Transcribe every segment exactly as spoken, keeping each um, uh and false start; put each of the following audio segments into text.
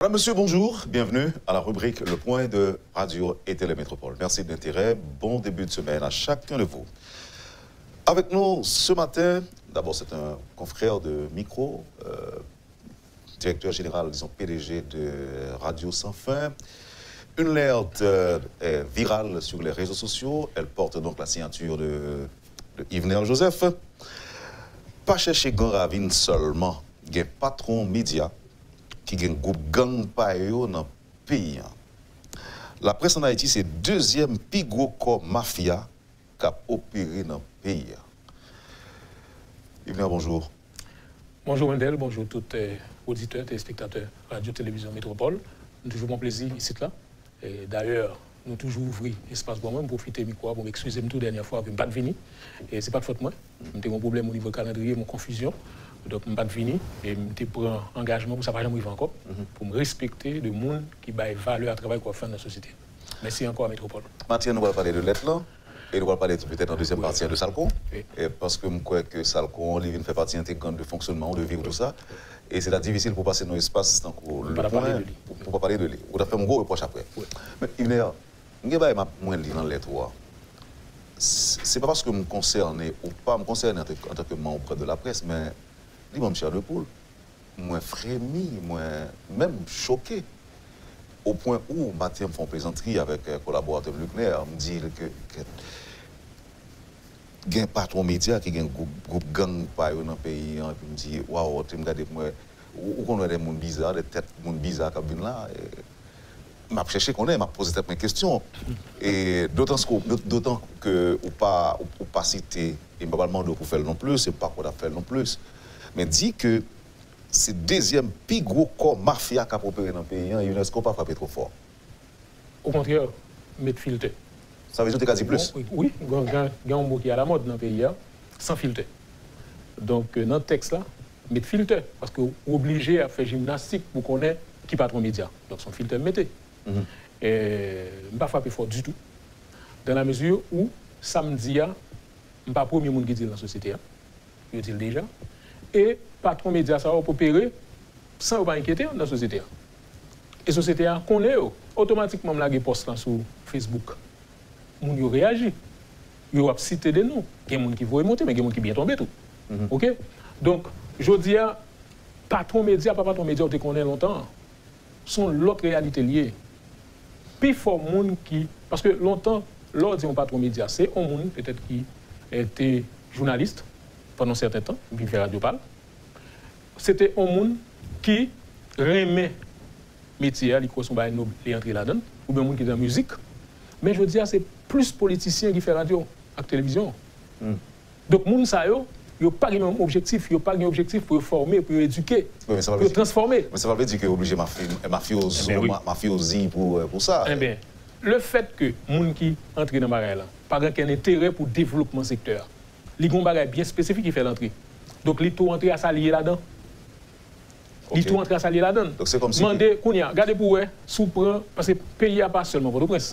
Mesdames, Messieurs, bonjour. Bienvenue à la rubrique Le Point de Radio et Télé Métropole. Merci de l'intérêt. Bon début de semaine à chacun de vous. Avec nous ce matin, d'abord, c'est un confrère de micro, euh, directeur général, disons, P D G de Radio Sans Fin. Une alerte euh, est virale sur les réseaux sociaux. Elle porte donc la signature de, de Yvener Joseph. Pa chèche Gran Ravin sèlman. Gen patwon medya ki gen gwoup gang pa yo nan peyi a. Laprès ann Ayiti se dezyèm pi gwo kò mafya k ap opere nan peyi a. Yvener, bonjou. Bonjou Wendell, bonjou tout eh, oditè, telespektatè Radyo Televizyon Metwopòl. M toujou pran plezi isit la. E, dayè, nou toujou ouvri espas pou mwen, m pwofite mikwo a pou m ekskize m tou dènyè fwa ke m pa t vini. E se pa t fòt mwen. M te gen yon pwoblèm onivo kalandriye, yon konfizyon. Donk, m pa t vini. E m te pran angajman pou sa pa janm rive ankò. Pou m respekte de moun ki bay valè a travay ke w ap fè nan sosyete. Mèsi ankò a Metwopòl. Maten an, nou pral pale de lèt lan. E nou pral pale tou petèt nan dezyèm pati a de Salcon. E paske m kwè ke Salcon, li vin fè pati entegrant de fonksyonman w, de vi w, tou sa. E se ta difisil pou w pase nan yon espas tankou Le Point pou, pou pa pale de li. Ou ta fè m gwo repwòch apre. Men, Yvener, m gen bagay m ap mwen li nan lèt ou a. Se pa paske m konsène ou pa, m konsène antanke manm de la presse, men li ban m chè de poul. Mwen fremi, mwen menm choke. O pwen ou, maten m fè yon plezantri avèk kolaboratè m Luckner, m di l ke gen patwon medya ki gen gwoup gang pa yo nan peyi an, epi m di, waw, te m gade pou m wè, ou konn wè de moun biza, de tèt moun biza k ap vin la, m ap chèche konnen, m ap poze tèt mwen kesyon. E dotan ke ou pa site, e m pa pral mande w pou fè l nonplis, e m pa kwè w t ap fè l nonplis, men di ke se dezyèm pi gwo kò mafya k ap opere nan peyi an, Yvener, èske w pa frape twò fò? Okontrè, met filtè. Sa vle di w te ka di plis? Wi, gen yon mo ki alamòd nan peyi a, san filtè. Donk, nan tèks la, met filtè, paske w oblije ap fè jimnastik pou konnen ki patwon medya. Donk, se yon filtè m mete. M pa frape fò ditou. Dans la mesure où sa m di a, m pa premye moun ki di l nan sosyete a. Yo di l deja. E patwon medya sa yo ap opere san yo pa enkyete anndan sosyete a. E sosyete a konnen yo. Otomatikman m lage pòs lan sou Facebook. Moun yo reyaji. Yo ap site de non. Gen moun ki voye monte, men gen moun ki byen tonbe tou. Oke? Donk, jodi a, patwon medya pa patwon medya ou te konnen lontan an. Se yon lòt reyalite l ye. Pifò moun ki, paske lontan, lè w di yon patwon medya, se yon moun petèt ki te jounalis pandan yon sèten tan, vin fè radyo pa l. Se te yon moun ki renmen metye a, li kwè se yon bagay nòb, li antre ladan l, oubyen yon moun ki nan mizik. Men jodi a, se plis politisyen ki fè radyo ak televizyon. Donk, moun sa yo, yo pa gen menm objektif, yo pa gen objektif pou yo fòme, pou yo edike, pou yo transfòme. Men sa pa vle di ke yo oblije mafyozi pou sa. Enben, lefèt ke moun ki antre nan bagay la pa gen okenn enterè pou devlopman sektè a, li gen yon bagay byen espesifik ki fè l antre. Donk, li tou antre a sa li ye ladan. Li tou antre a sa li ye ladan. Mande, kounye a, gade pou w wè, si w pran, paske peyi a pa sèlman Pòtoprens.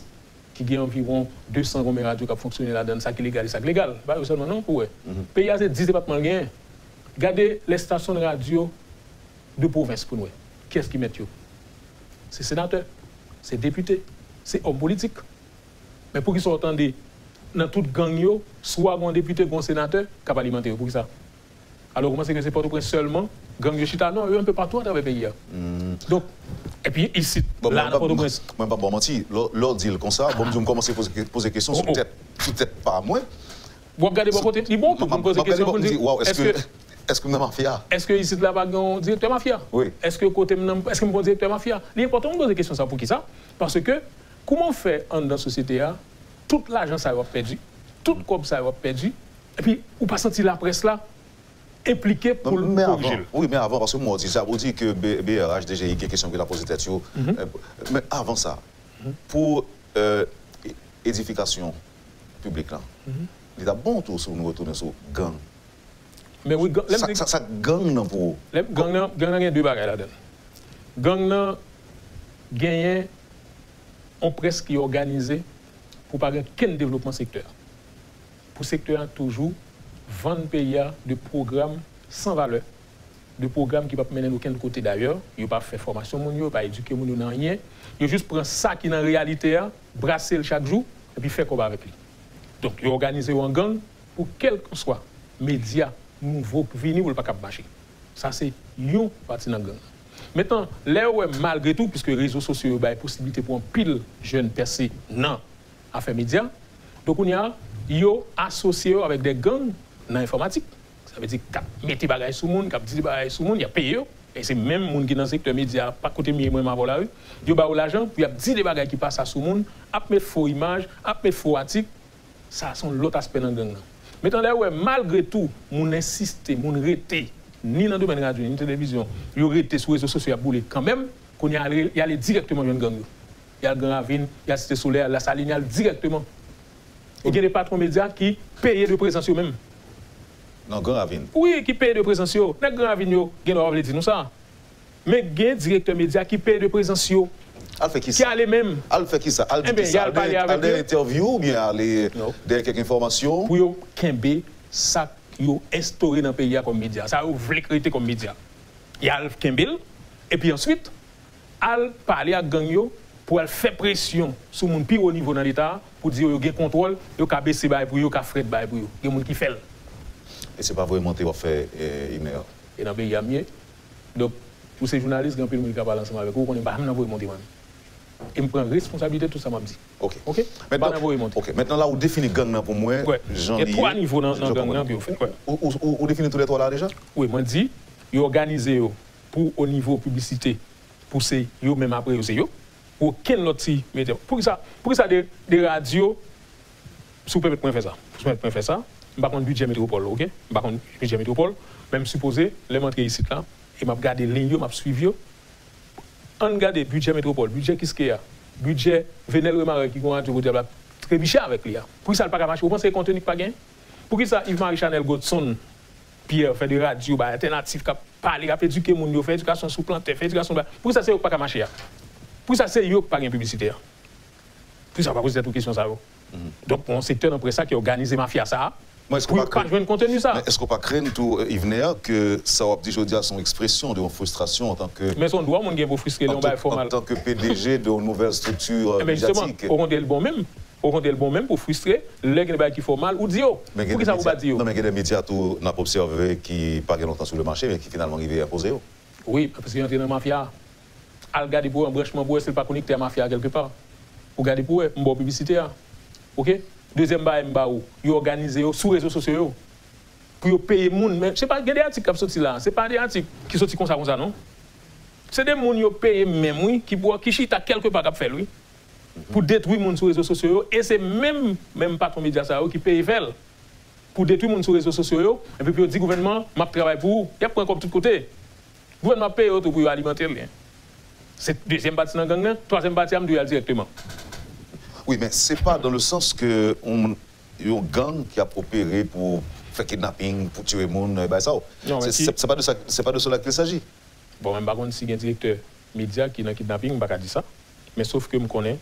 Ki gen anviwon de san konbyen radyo k ap fonksyone ladan l, sa ki legal e sa k legal. Pa yo sèlman non pou wè. Peyi a se dis depatman l genyen. Gade lè stasyon radyo de pwovens pou n wè. Kiyès ki mèt yo? Se senatè, se depite, se òm politik. Men poukisa w tande nan tout gang yo, swa gen yon depite, gen yon senatè k ap alimante yo? Poukisa? Alò, kòman se ke se Pòtoprens sèlman gang yo chita? Non, yo enpe patou atravè peyi a. Donk, epi isit, la nan Pòtoprens. Mwen p ap ba w manti, lè w di l konsa, bon, m di w m kòmanse poze kesyon sou tèt, sou tèt pa mwen. W ap gade bò kote, li bon tou pou n poze kesyon pou n di, èske, èske m nan mafya? Èske isit la pa gen yon direktè mafya? Èske kote m nan, èske m gen yon direktè mafya? Li enpòtan pou n poze kesyon sa, poukisa? Paske, kòman w fè anndan sosyete a, tout lajan sa yo ap pèdi, tout kòb sa yo ap pèdi, epi ou pa santi laprès la enplike pou l korije l. Wi, men avan, paske m wè w di sa, ou di ke B R H, D G I gen kesyon ke l ap poze tèt yo. Men avan sa, pou edifikasyon piblik lan, li t ap bon tou si nou retounen sou gang. Men wi, gang, lè m di. Sa, sa gang nan pou ou? Gang nan, gang nan gen de bagay ladan l. Gang nan genyen yon près ki òganize pou pa gen kenn devlopman sektè a. Pou sektè a toujou vann peyi a de pwogram san valè, de pwogram ki p ap mennen n okenn kote dayè. Yo pa fè fòmasyon moun yo, yo pa edike moun yo nan anyen. Yo jis pran sa ki nan reyalite a, brase l chak jou, epi fè kòb avèk li. Donk, yo òganize yo an gang pou kèlkanswa medya nouvo k vini pou l pa kab mache. Sa se yon pati nan gang nan. Mentnan, lè yo wè malgre tou, piske rezo sosyo yo bay posiblite pou anpil jèn pèse nan afè medya, donk kounye a, yo asosye yo avèk de gang nan enfòmatik. Sa vle di k ap mete bagay sou moun, k ap di de bagay sou moun, y ap peye yo. E se menm moun ki nan sektè medya, pa kote m ye mwen, m avè w la, wi. Yo ba yo lajan pou y ap di de bagay ki pa sa sou moun, ap met fo imaj, ap met fo atik. Sa se yon lòt aspè nan gang nan. Mentnan lè yo wè malgre tou, moun ensiste, moun rete, ni nan domèn radyo, ni televizyon, yo rete sou rezo sosyo, y ap boule kanmenm, kounye a y ale dirèkteman jwenn gang yo. Y al Gran Ravin, y al Site Solèy, y al Lasalin, y al dirèkteman. E gen de patwon medya ki peye de prezans yo menm. Nan Gran Ravin. Wi, ki peye de prezans yo. Nèg Gran Ravin yo, gen dwa pa vle di nou sa. Men gen direktè medya ki peye de prezans yo. Al fè Ki kisa? ale menm. Al fè kisa? Al di Enben, y kisa? al pale Al avèk dèyè yo. Entèvyou oubyen ale Non. dèyè kèk enfòmasyon? Pou yo kenbe sa k yo enstore nan peyi a kòm medya. Sa yo vle k rete kòm medya. Y al kenbe l, epi answit, al pale ak gang yo pou al fè presyon sou moun pi wo nivo nan Leta a, pou di yo, yo gen kontwòl, yo ka bese bagay pou yo, yo ka frèt bagay pou yo. Gen moun ki fè l. E se pa vre monte w ap fè, eh, Ibner? E nan peyi a m ye. Donk, ou se jounalis, gen anpil moun ki ka pale ansanm avèk ou, ou konnen m pa janm nan voye monte mwen. E m pran responsablite tout sa m ap di. Ok. Ok? M pa nan voye monte. Ok. Mentnan la, ou defini gang nan pou mwen, Wè. jan Gen li twa ye, nivo nan, jan nan w gang nan konprann. Ke yo fè. Wè. Ou, ou, ou, ou defini tou lè twa la deja? Wi, mwen di, yo òganize yo pou o nivo piblisite, pou se yo menm apre yo se yo. Pou okenn lòt ti medya. Poukisa, poukisa de, de radyo, si w pèmèt mwen fè sa, si w pèmèt mwen fè sa, m pa konn bidjè metwopòl, ok? M pa konn bidjè metwopòl, men m sipoze, lè m antre isit la, e m ap gade liy yo, m ap swiv yo, ann gade bidjè metwopòl, bidjè Kiskeya, bidjè Venel Remare ki gon radyo pou dyab la trebiche avèk li a. Poukisa l pa ka mache? Ou panse konteni k pa gen? Poukisa Yves Marie Chanel Godson Pierre fè de radyo, bay altènatif, k ap pale, k ap edike moun yo, fè edikasyon sou plantè, fè edikasyon ba. Poukisa se yo k pa ka mache a? Poukisa se yo k pa gen piblisite a? Poukisa w pa poze tèt ou kesyon sa yo? Donk, yon sektè nan près la ki òganize mafya sa a, pou yo pa jwenn konteni sa a. Men èske w pa krenn tou, eh, Yvener, ke sa w ap di jodi a se yon ekspresyon de yon fristrasyon antanke... Men se yon dwa moun gen pou fristre lè yon bagay fòmal. Antanke P D G de yon nouvèl strikti medyatik. Enben, jisteman, okontrè, l bon menm. Okontrè, l bon menm pou fristre, lè gen de bagay ki fòmal, ou di yo. Poukisa ou pa di yo? Non, men gen de medya tou n ap obsève ki pa gen lontan sou le mache, men ki finalman rive enpoze yo. Wi, paske yo antre nan mafya a. Al gade pou wè yon branchman pou wè si l pa konekte a mafya a kèlkepa. Ou gade pou wè, m ba w piblisite a. Oke? Dezyèm bagay m ba ou, yo òganize yo sou rezo sosyo yo. Pou yo peye moun, men se pa, gen de atik k ap soti la, se pa de atik ki soti konsa konsa non. Se de moun yo peye menm wi, ki bò, ki chita kèlkepa k ap fè l wi. Pou detwi moun sou rezo sosyo yo, e se menm, menm patwon medya sa yo ki peye fè l. Pou detwi moun sou rezo sosyo yo, epi pou yo di gouvènman, m ap travay pou ou. Y ap pran kòb tout kote. Gouvènman ap peye yo tou pou yo alimante l. Se dezyèm pati nan gang nan. Twazyèm pati a, m di w y al dirèkteman. Wi, men se pa dans le sens que yon, yon gang ki ap opere pou fè kidnaping, pou tiye moun, bagay sa yo. Se pa de sa, se pa de cela qu'il s'agit. Bon, mwen m pa konn si gen direktè medya ki nan kidnaping, m pa ka di sa. Men sof ke m konnen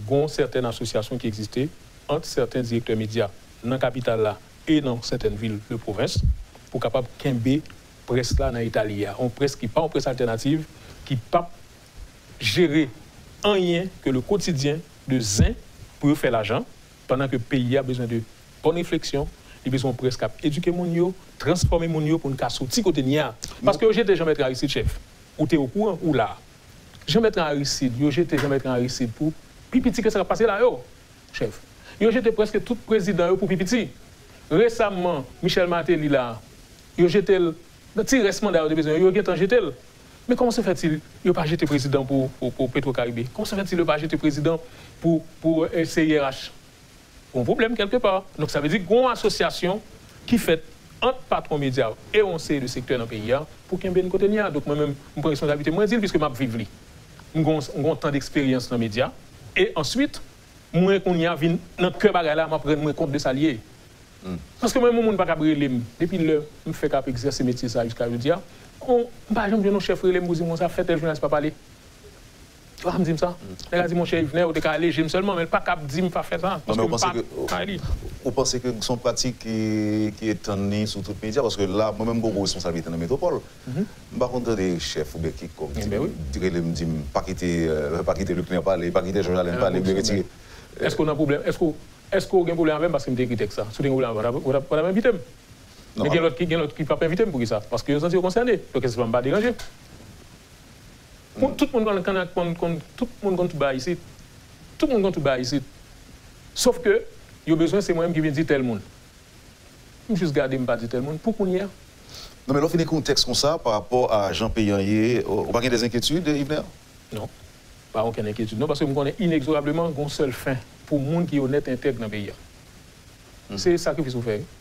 gon sètèn asosyasyon ki egziste ant sèten direktè medya nan kapital la e nan sètèn vil de pwovens pou kapab kenbe près la nan eta li ye a. Yon près ki pa yon près altènativ, ki p ap jere anyen ke le quotidien de zen pou yo fè lajan, pandan ke peyi a bezwen de bòn refleksyon, li bezwen yon près k ap edike moun yo, transfòme moun yo pou n ka soti kote n ye a. Paske yo jete Jean Bertrand Aristide, chèf. Ou te okouran, ou la. Jean Bertrand Aristide, yo jete Jean Bertrand Aristide pou pi piti ke sa k ap pase la yo, chèf. Yo jete prèske tout prezidan yo pou pi piti. Resaman, Michel Martelly la, yo jete l, nan ti rès manda yo te bezwen yo, yo gentan jete l. Men kòman se fèt-il yo pa jete prezidan pou, pou, pou Petro Caribe? Kòman se fèt-il yo pa jete prezidan pou, pou, eh, C I R H? Gon pwoblèm kèlkepa. Donk, sa vle di gon asosyasyon ki fèt ant patwon medya yo e yon seri de sektè nan peyi a pou kenbe n kote n ye a. Donk, mwen menm, m pran responsablite m, mwen di l, piske m ap viv li. M gon, m gon tan deksperyans nan medya. E answit, mwen kounye a vin nan kè bagay la, m ap rann mwen kont de sa l ye. Paske mwen menm, yon moun pa kab rele m. Depi lè m fèk ap egzèse metye sa a jiska jodi a, m pa janm jwenn yon chèf rele m pou di m konsa, fè tèl jounalis pa pale. Ou pa ka di m sa. Nèg la di, monchè Yvenè, ou te ka aleje m sèlman, men l pa kab di m pa fè sa. Non, men ou panse ke, ou panse ke se yon pratik ki, ki etann li sou tout medya? Paske la, mwen menm, gon gwo responsablite nan metwopòl. M pa konn tande chèf oubyen kikònk di, rele m, di m, pa kite, euh, pa kite Luckner pale, pa kite Georges Alain pale, oubyen retire. Èske w nan pwoblèm? Èske w, èske w gen pwoblèm avè m paske m te ekri tèks sa? Si w te gen pwoblèm avè m, ou t ap, ou t ap, ou t ap envite m. Men gen lòt ki, gen lòt ki p ap envite m poukisa? Paske yo santi yo konsène. Donk, èske m pa deranje? Pou tout moun konn, konn, konn, konn, tout moun konn tout bagay isit. Tout moun konn tout bagay isit. Sòf ke yo bezwen se mwen menm ki vin di tèl moun. M jis gade, m pa di tèl moun. Pou kounye a. Non, men lè w fin ekri yon tèks konsa, pa rapò a jan peyi an ye, ou, ou pa gen de enkyetid, Yvenè? Non. Pa okenn enkyetid, non, paske m konnen inegzorableman gen yon sèl fen pou moun ki onèt, entèg nan peyi a. Se sakrifis ou fè, wi.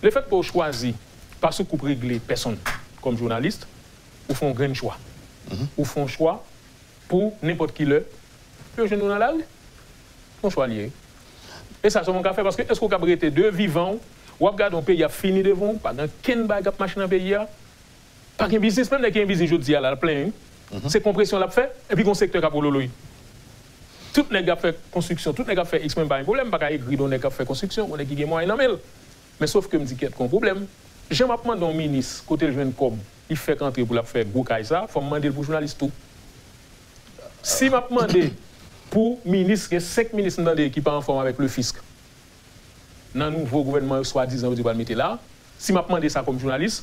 Lefètke w chwazi pa sou koup regle pèsonn kòm jounalis, ou fè yon grenn chwa. Ou fè yon chwa pou nenpòt ki lè, pou yo jwenn ou nan lari. Yon chwa li ye. E sa, se yon moun ka fè, paske èske w kab rete de vivan w, w ap gade yon peyi ap fini devan w, pa gen kenn bagay k ap mache nan peyi a, pa gen biznis, menm nèg ki gen biznis jodi a la, l ap plenyen, wi. Se konpresyon l ap fè, epi gon sektè k ap wololoy. Tout nèg k ap fè konstriksyon, tout nèg k ap fè eksprè, m pa gen pwoblèm, m pa ka egri de yon nèg k ap fè konstriksyon, yon nèg ki gen mwayen nan men l. Men sòf ke m di kèt, gon pwoblèm. Jan m ap mande yon minis kote l jwenn kòb li fèk antre pou l ap fè gwo kay sa, fò m mande l pou jounalis tou. Si m ap mande pou minis, gen senk minis m tande ki pa anfòm avèk le fisk nan nouvo gouvènman yo swadizan yo di yo pral mete la. Si m ap mande sa kòm jounalis,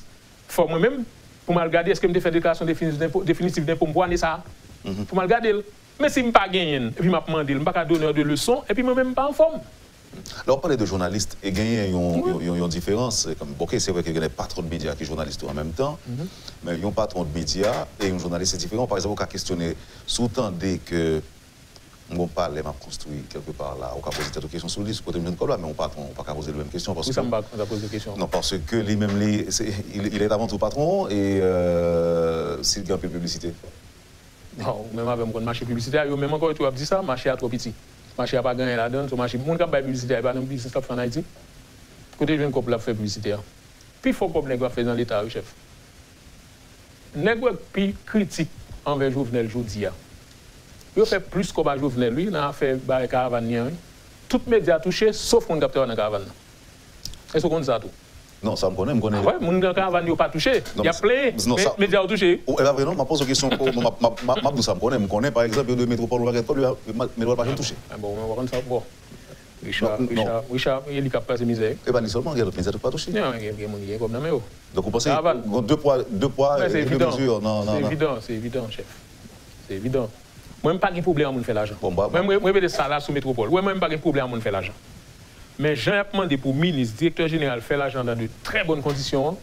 fò mwen menm, pou m al gade èske m te fè deklarasyon definitif denpo, definitif denpo m pou ane sa a. Pou m al gade l. Men si m pa genyen l, epi m ap mande l, m pa ka donneur de leçon, epi mwen menm m pa anfòm. Lè w ap pale de jounalis, e genyen yon, yon, yon, yon diferans. Se kòm, oke, se vre ke gen de patwon de medya ki jounalis tou an menm tan, men yon patwon de medya e yon jounalis se diferan. Pa egzanp, ou ka kestyone, si w tande ke m gon palè m ap konstwi kèlke pa la, ou ka poze tèt ou kesyon sou li, sou kote m jwenn kòb la, men yon patwon, ou pa ka poze li menm kesyon, paske... Poukisa m pa ka poze kesyon? Non, paske li menm, li, se, il, il est avant tout patwon, e, euh, si l gen anpil piblisite. Non, ou menm avè m konn mache piblisitè a, yo menm ankò yo tou ap di sa, mache a twò piti. Mache a pa gen anyen ladan l, se yon mache, moun k ap bay piblisitè a, e pa nan biznis l ap fè ann Ayiti. Kote l jwenn kòb pou l ap fè piblisitè a? Pifò kòb nèg yo ap fè nan Leta wi, chèf. Nèg yo k pi kritik anvè Jovenel jodi a, yo fè plis kòb a Jovenel wi, nan afè bagay karavàn li an wi. Tout medya touche, sof moun k ap travay nan karavàn nan. Èske w konn sa tou? Non, sa m konnen, m konnen. Ah wè, moun nan karavàn yo pa touche. Y ap plenyen, men medya yo touche. E pa vre non, m ap poze w kesyon, m ap, m ap, m ap, m ap di w sa m konnen. M konnen, pa egzanp, yo di Metwopòl, yon pakèt kòb, Metwopòl pa janm touche. Ah bon, mwen pa konn sa, bon. Richard, Richard, Richard, e li k ap pase mizè. E pa li sèlman, gen lòt medya tou k pa touche. Non, gen, gen moun ki gen kòb nan men yo. Donk, ou panse gen de pwa, de pwa e de mezi nan, nan, nan... Se evidan, se evidan, chèf. Se evidan. Mwen, m pa gen pwoblèm a moun fè lajan. Bon, mwen, mwen repete sa la sou Metwopòl. Wè, mwen, m pa gen pwoblèm a moun fè lajan. Men jan y ap mande pou minis, direktè jeneral fè lajan dans de très bonnes conditions an,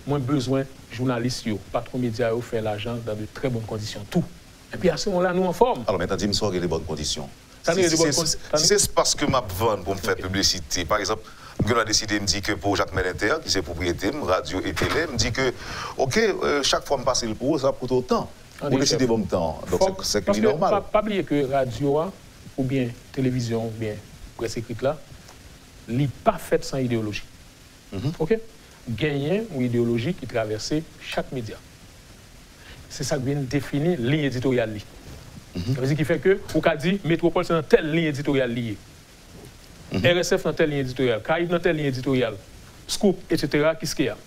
mwen bezwen jounalis yo, patwon medya yo fè lajan dans de très bonnes conditions tou. Epi a se moman la nou anfòm. Alò, men di m sa w rele bòn kondisyon. Si se paske m ap vann pou m fè piblisite, pa egzanp, m gen dwa deside m di ke pou Jacmel Inter, ki se pwopriyete m, radyo e tele, m di ke, oke, euh, chak fwa m pase l pou ou, sa ap koute w tan. Ou deside ban m tan an. Donk, se, se ke li nòmal. Pa, pa bliye ke radyo a, oubyen televizyon, oubyen près ekrit la, li pa fèt san ideyoloji. Oke? Genyen yon ideyoloji ki travèse chak medya. Se sa k vin defini liy editoryal li. Sa vle di ki fè ke ou ka di Metwopòl se nan tèl liy editoryal li ye. R S F nan tèl liy editoryal, Karayib nan tèl liy editoryal, Scoop, etsetera, Kiskeya.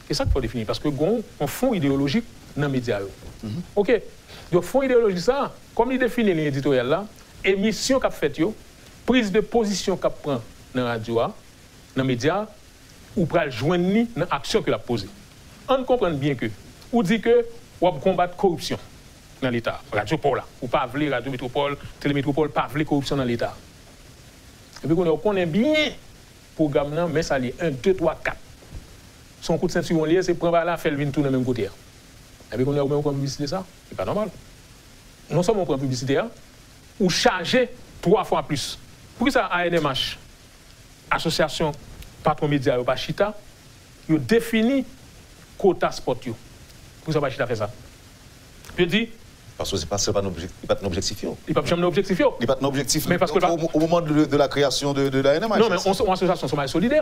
Se sa k fè w defini, paske gen yon fon ideyolojik nan medya yo. Oke. Donk, fon ideyolojik sa a, kòm li defini liy editoryal la, emisyon k ap fèt yo, priz de pozisyon k ap pran nan radyo a, nan medya a, ou pral jwenn li nan aksyon ke l ap poze. Ann konprann byen ke ou di ke w ap konbat koripsyon nan Leta. Radyo pa w la, ou pa vle, Radyo Metwopòl, Tele Metwopòl pa vle koripsyon nan Leta. Epi kounye a, ou konnen byen pwogram nan, men sa l ye, en, de, twa, kat. Se yon kout sentiwon li ye, se pran bagay la, fè l vin tounen menm kote a. Epi kounye a, ou menm ou pran piblisite sa, li pa nòmal. Non sèlman ou pran piblisite a, ou chaje twa fwa plis. Poukisa A N M H, Asosyasyon Patwon Medya yo pa chita, yo defini kota spòt yo? Poukisa yo pa chita fè sa? Yo di... Paske se pa, se pa nan objek-, li pa t nan objektif yo. Li p ap janm nan objektif yo. Li pa t nan objektif. Men paske l pa... Au, au moment de, de la création de, de la A N M H. Non, men yon, yon asosyasyon se yon bagay solidè.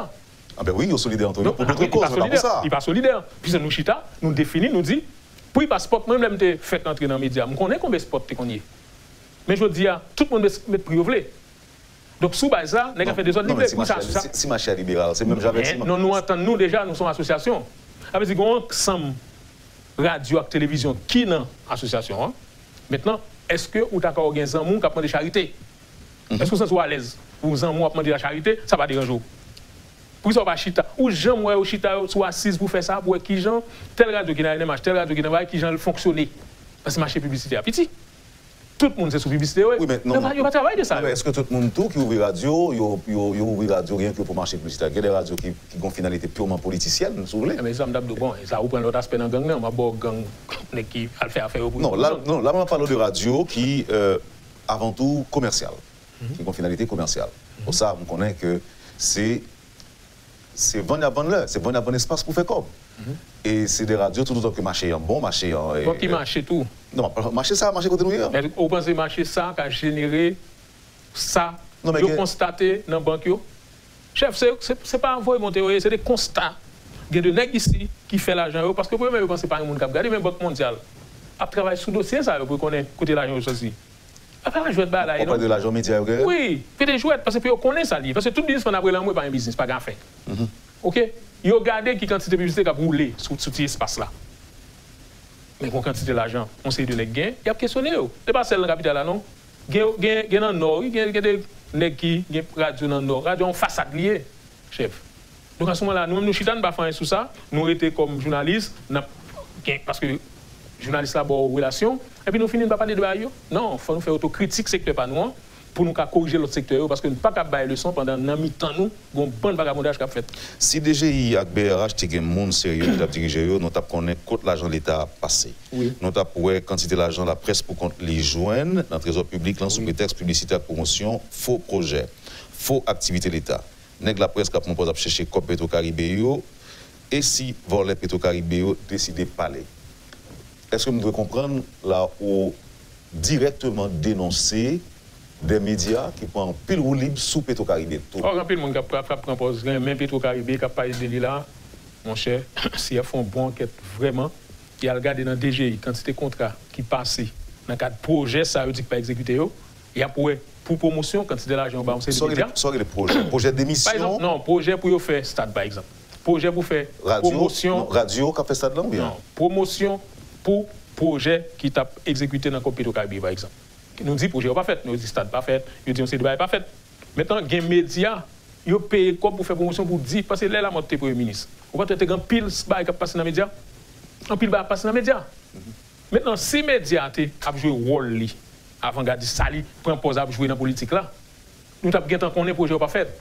Ah ben wi, yo solidè ant yo pou dòt koz, men pa pou sa. Li pa solidè. Piske nou chita, nou defini, nou di, pri pa spòt, mwen menm lè m te fèk antre nan medya, m konnen konbyen spòt te konn ye. Men jodi a, tout moun met, met pri yo vle. Donk, sou baz sa, nèg ap fè dezòd li vle. Pou sa, si, si mache a liberal, se menm jan avèk si. Non, nou antann nou deja, nou se yon asosyasyon. Sa vle di, gen yon ansanm radyo ak televizyon ki nan asosyasyon an. Mentnan, èske ou ta ka gen zanmi w k ap mande charite? Èske w santi w alèz pou zanmi w ap mande la charite? Sa pa deranje w. Poukisa w pa chita? Ou janm wè yo chita yo sou asiz pou fè sa, pou wè kijan tèl radyo ki nan L N M H, tèl radyo ki nan bagay, kijan l fonksyone? Paske mache piblisite a piti. Tout moun se sou piblisite yo ye. Wi, men non, yo pa, yo pa travay de sa. Non, men èske tout moun tou ki ouvri radyo, yo, yo, yo ouvri radyo gen ke pou mache piblisite? Gen de radyo ki, ki gon finalite pirman politisyèn, si w vle. Men sa m t ap di w, bon, e sa ou pran lòt aspè nan gang nan, m ap ba w gang nèg ki al fè afè yo pou yo. Non, la, non, la m ap pale de radyo ki, euh, avan tou komèsyal, ki gon finalite komèsyal. Bon, sa, m konnen ke se se vann y ap vann lè, se vann y ap vann espas pou fè kòb. E se de radyo, toutotan ke mache an bon, mache an. Bon, ki mache tou? Non, mache sa, mache kote nou ye a. Men ou panse mache sa ka jenere sa yo konstate nan bank yo? Chèf, se, se, se pa voye monte yo ye, se de konsta. Gen de nèg isi ki fè lajan yo, paske premye yo panse pa gen moun k ap gade, men Bank Mondyal ap travay sou dosye sa yo pou yo konnen kote lajan yo soti. Apa jwèt bagay la ye, non? Ou pale de lajan medya yo genyen? Wi, se de jwèt, paske pou yo konnen sa li ye. Paske tout biznismann ap rele anmwe pa gen biznis, pa gen afè. Oke? Yo gade ki kantite piblisite k ap woule sou, sou ti espas la. Men gon kantite lajan, yon seri de nèg gen, y ap kesyone yo. Se pa sèl nan kapital la, non. Gen, gen, gen nan Nò, wi, gen, gen de nèg ki gen radyo nan Nò. Radyo a yon fasad li ye, chèf. Donk, a se moman la, nou menm nou chita, nou pa fè anyen sou sa, nou rete kòm jounalis, n ap gen, paske jounalis la ba w relasyon, epi nou fini, n pa pale de bagay yo. Non, fò nou fè otokritik sektè pa nou an, pou nou ka korije lòt sektè yo, paske n pa ka bay leson pandan nan mitan nou, gon bann vagabondaj k ap fèt. Si D G I ak B R H te gen moun serye ki t ap dirije yo, nou t ap konnen kot lajan Leta ap pase. Nou t ap wè kantite lajan laprès pou kont li jwenn nan trezò piblik lan sou pretèks piblisite ak pwomosyon fo pwojè, fo aktivite Leta. Nèg laprès k ap pran pòz ap chèche kòb Petro Caribe yo, e si vòlè Petro Caribe yo deside pale? Èske m dwe konprann la ou dirèkteman denonse de medya ki pran anpil woulib sou Petro Caribe tou? Ò, anpil moun k ap, k ap pran pòz renmen Petro Caribe, k ap pale de li la, monchè, si y ap fè yon bon ankèt vrèman, y al gade nan D G I, kantite kontra ki pase nan kad pwojè sa yo di k pa egzekite yo, y ap wè pou pwomosyon, kantite lajan yo ba yon seri de medya. Sa w rele pwojè? Pwojè demisyon? Pa egzanp, non, pwojè pou yo fè stad, pa egzanp. Pwojè pou fè pwomosyon. Radyo k ap fè stad lan, oubyen? Non, pwomosyon pou pwojè ki t ap egzekite nan kòb Petro Caribe, pa egzanp. Nou di pwojè yo pa fèt, nou di stad pa fèt, yo di yon seri de bagay pa fèt. Mentnan, gen medya, yo peye kòb pou fè pwomosyon pou di, paske lè Lamòt te premye minis, ou pa t wè te gen anpil bagay k ap pase nan medya? Anpil bagay ap pase nan medya. Mentnan, si medya te ap jwe wòl li avangadis, sa li pran pòz ap jwe nan politik la, nou t ap gentan konnen pwojè yo pa fèt.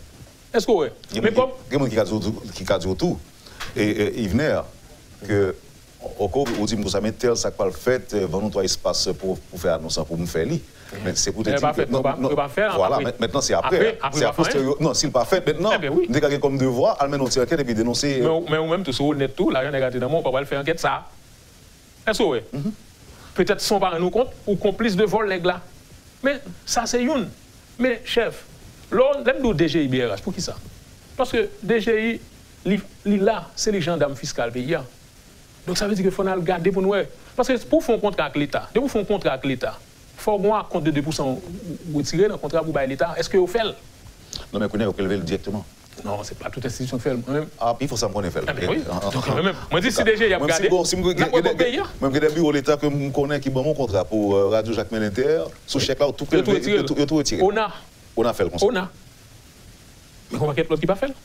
Èske w wè? Men kòm gen moun ki ka di w tou, ki ka di w tou, e, e, Yvener, ke ok, ou di m konsa, men tèl sa k pral fèt, van nou twa espas pou, pou fè anons lan, pou m fè li. Men se pou te di ke non, non, vwala, mentnan se apre, se a posteriori. Non, si l pa fèt mentnan, m te ka gen kòm devwa al mennen yon ti ankèt epi denonse. Men ou menm tou, si w onèt tou, lajan nèg la te nan men w, ou pa pral fè ankèt sa. Èske w wè? Petèt san w pa rann ou kont, ou konplis de vòl nèg la. Men sa se youn. Men chèf, lè w, lè m di w D G I B R H, poukisa? Paske D G I, li, li la, se li jandam fiskal peyi a. Donk sa vle di ke fò n al gade pou n wè. Paske pou w fè yon kontra ak Leta, depi w fè yon kontra ak Leta, fò w gen yon akont de de pousan w retire nan kontra pou w bay Leta. Èske yo fè l? Non, men kounye a yo prelve l dirèkteman. Non, se pa tout enstitisyon k fè l, mwen menm. A, pi fò sa m konnen fè l. Enben wi. Donk mwen menm, mwen di si D G I ap gade, n ap wè bò peyi a. Mwen gen de biwo Leta ke m konnen ki ban m yon kontra pou, euh, Radyo Jakmèl Entè, sou chèk la, yo tou prelve, yo tou retire l. ONA. ONA fè l konsa. ONA. Men gon pakèt lòt ki pa fè l.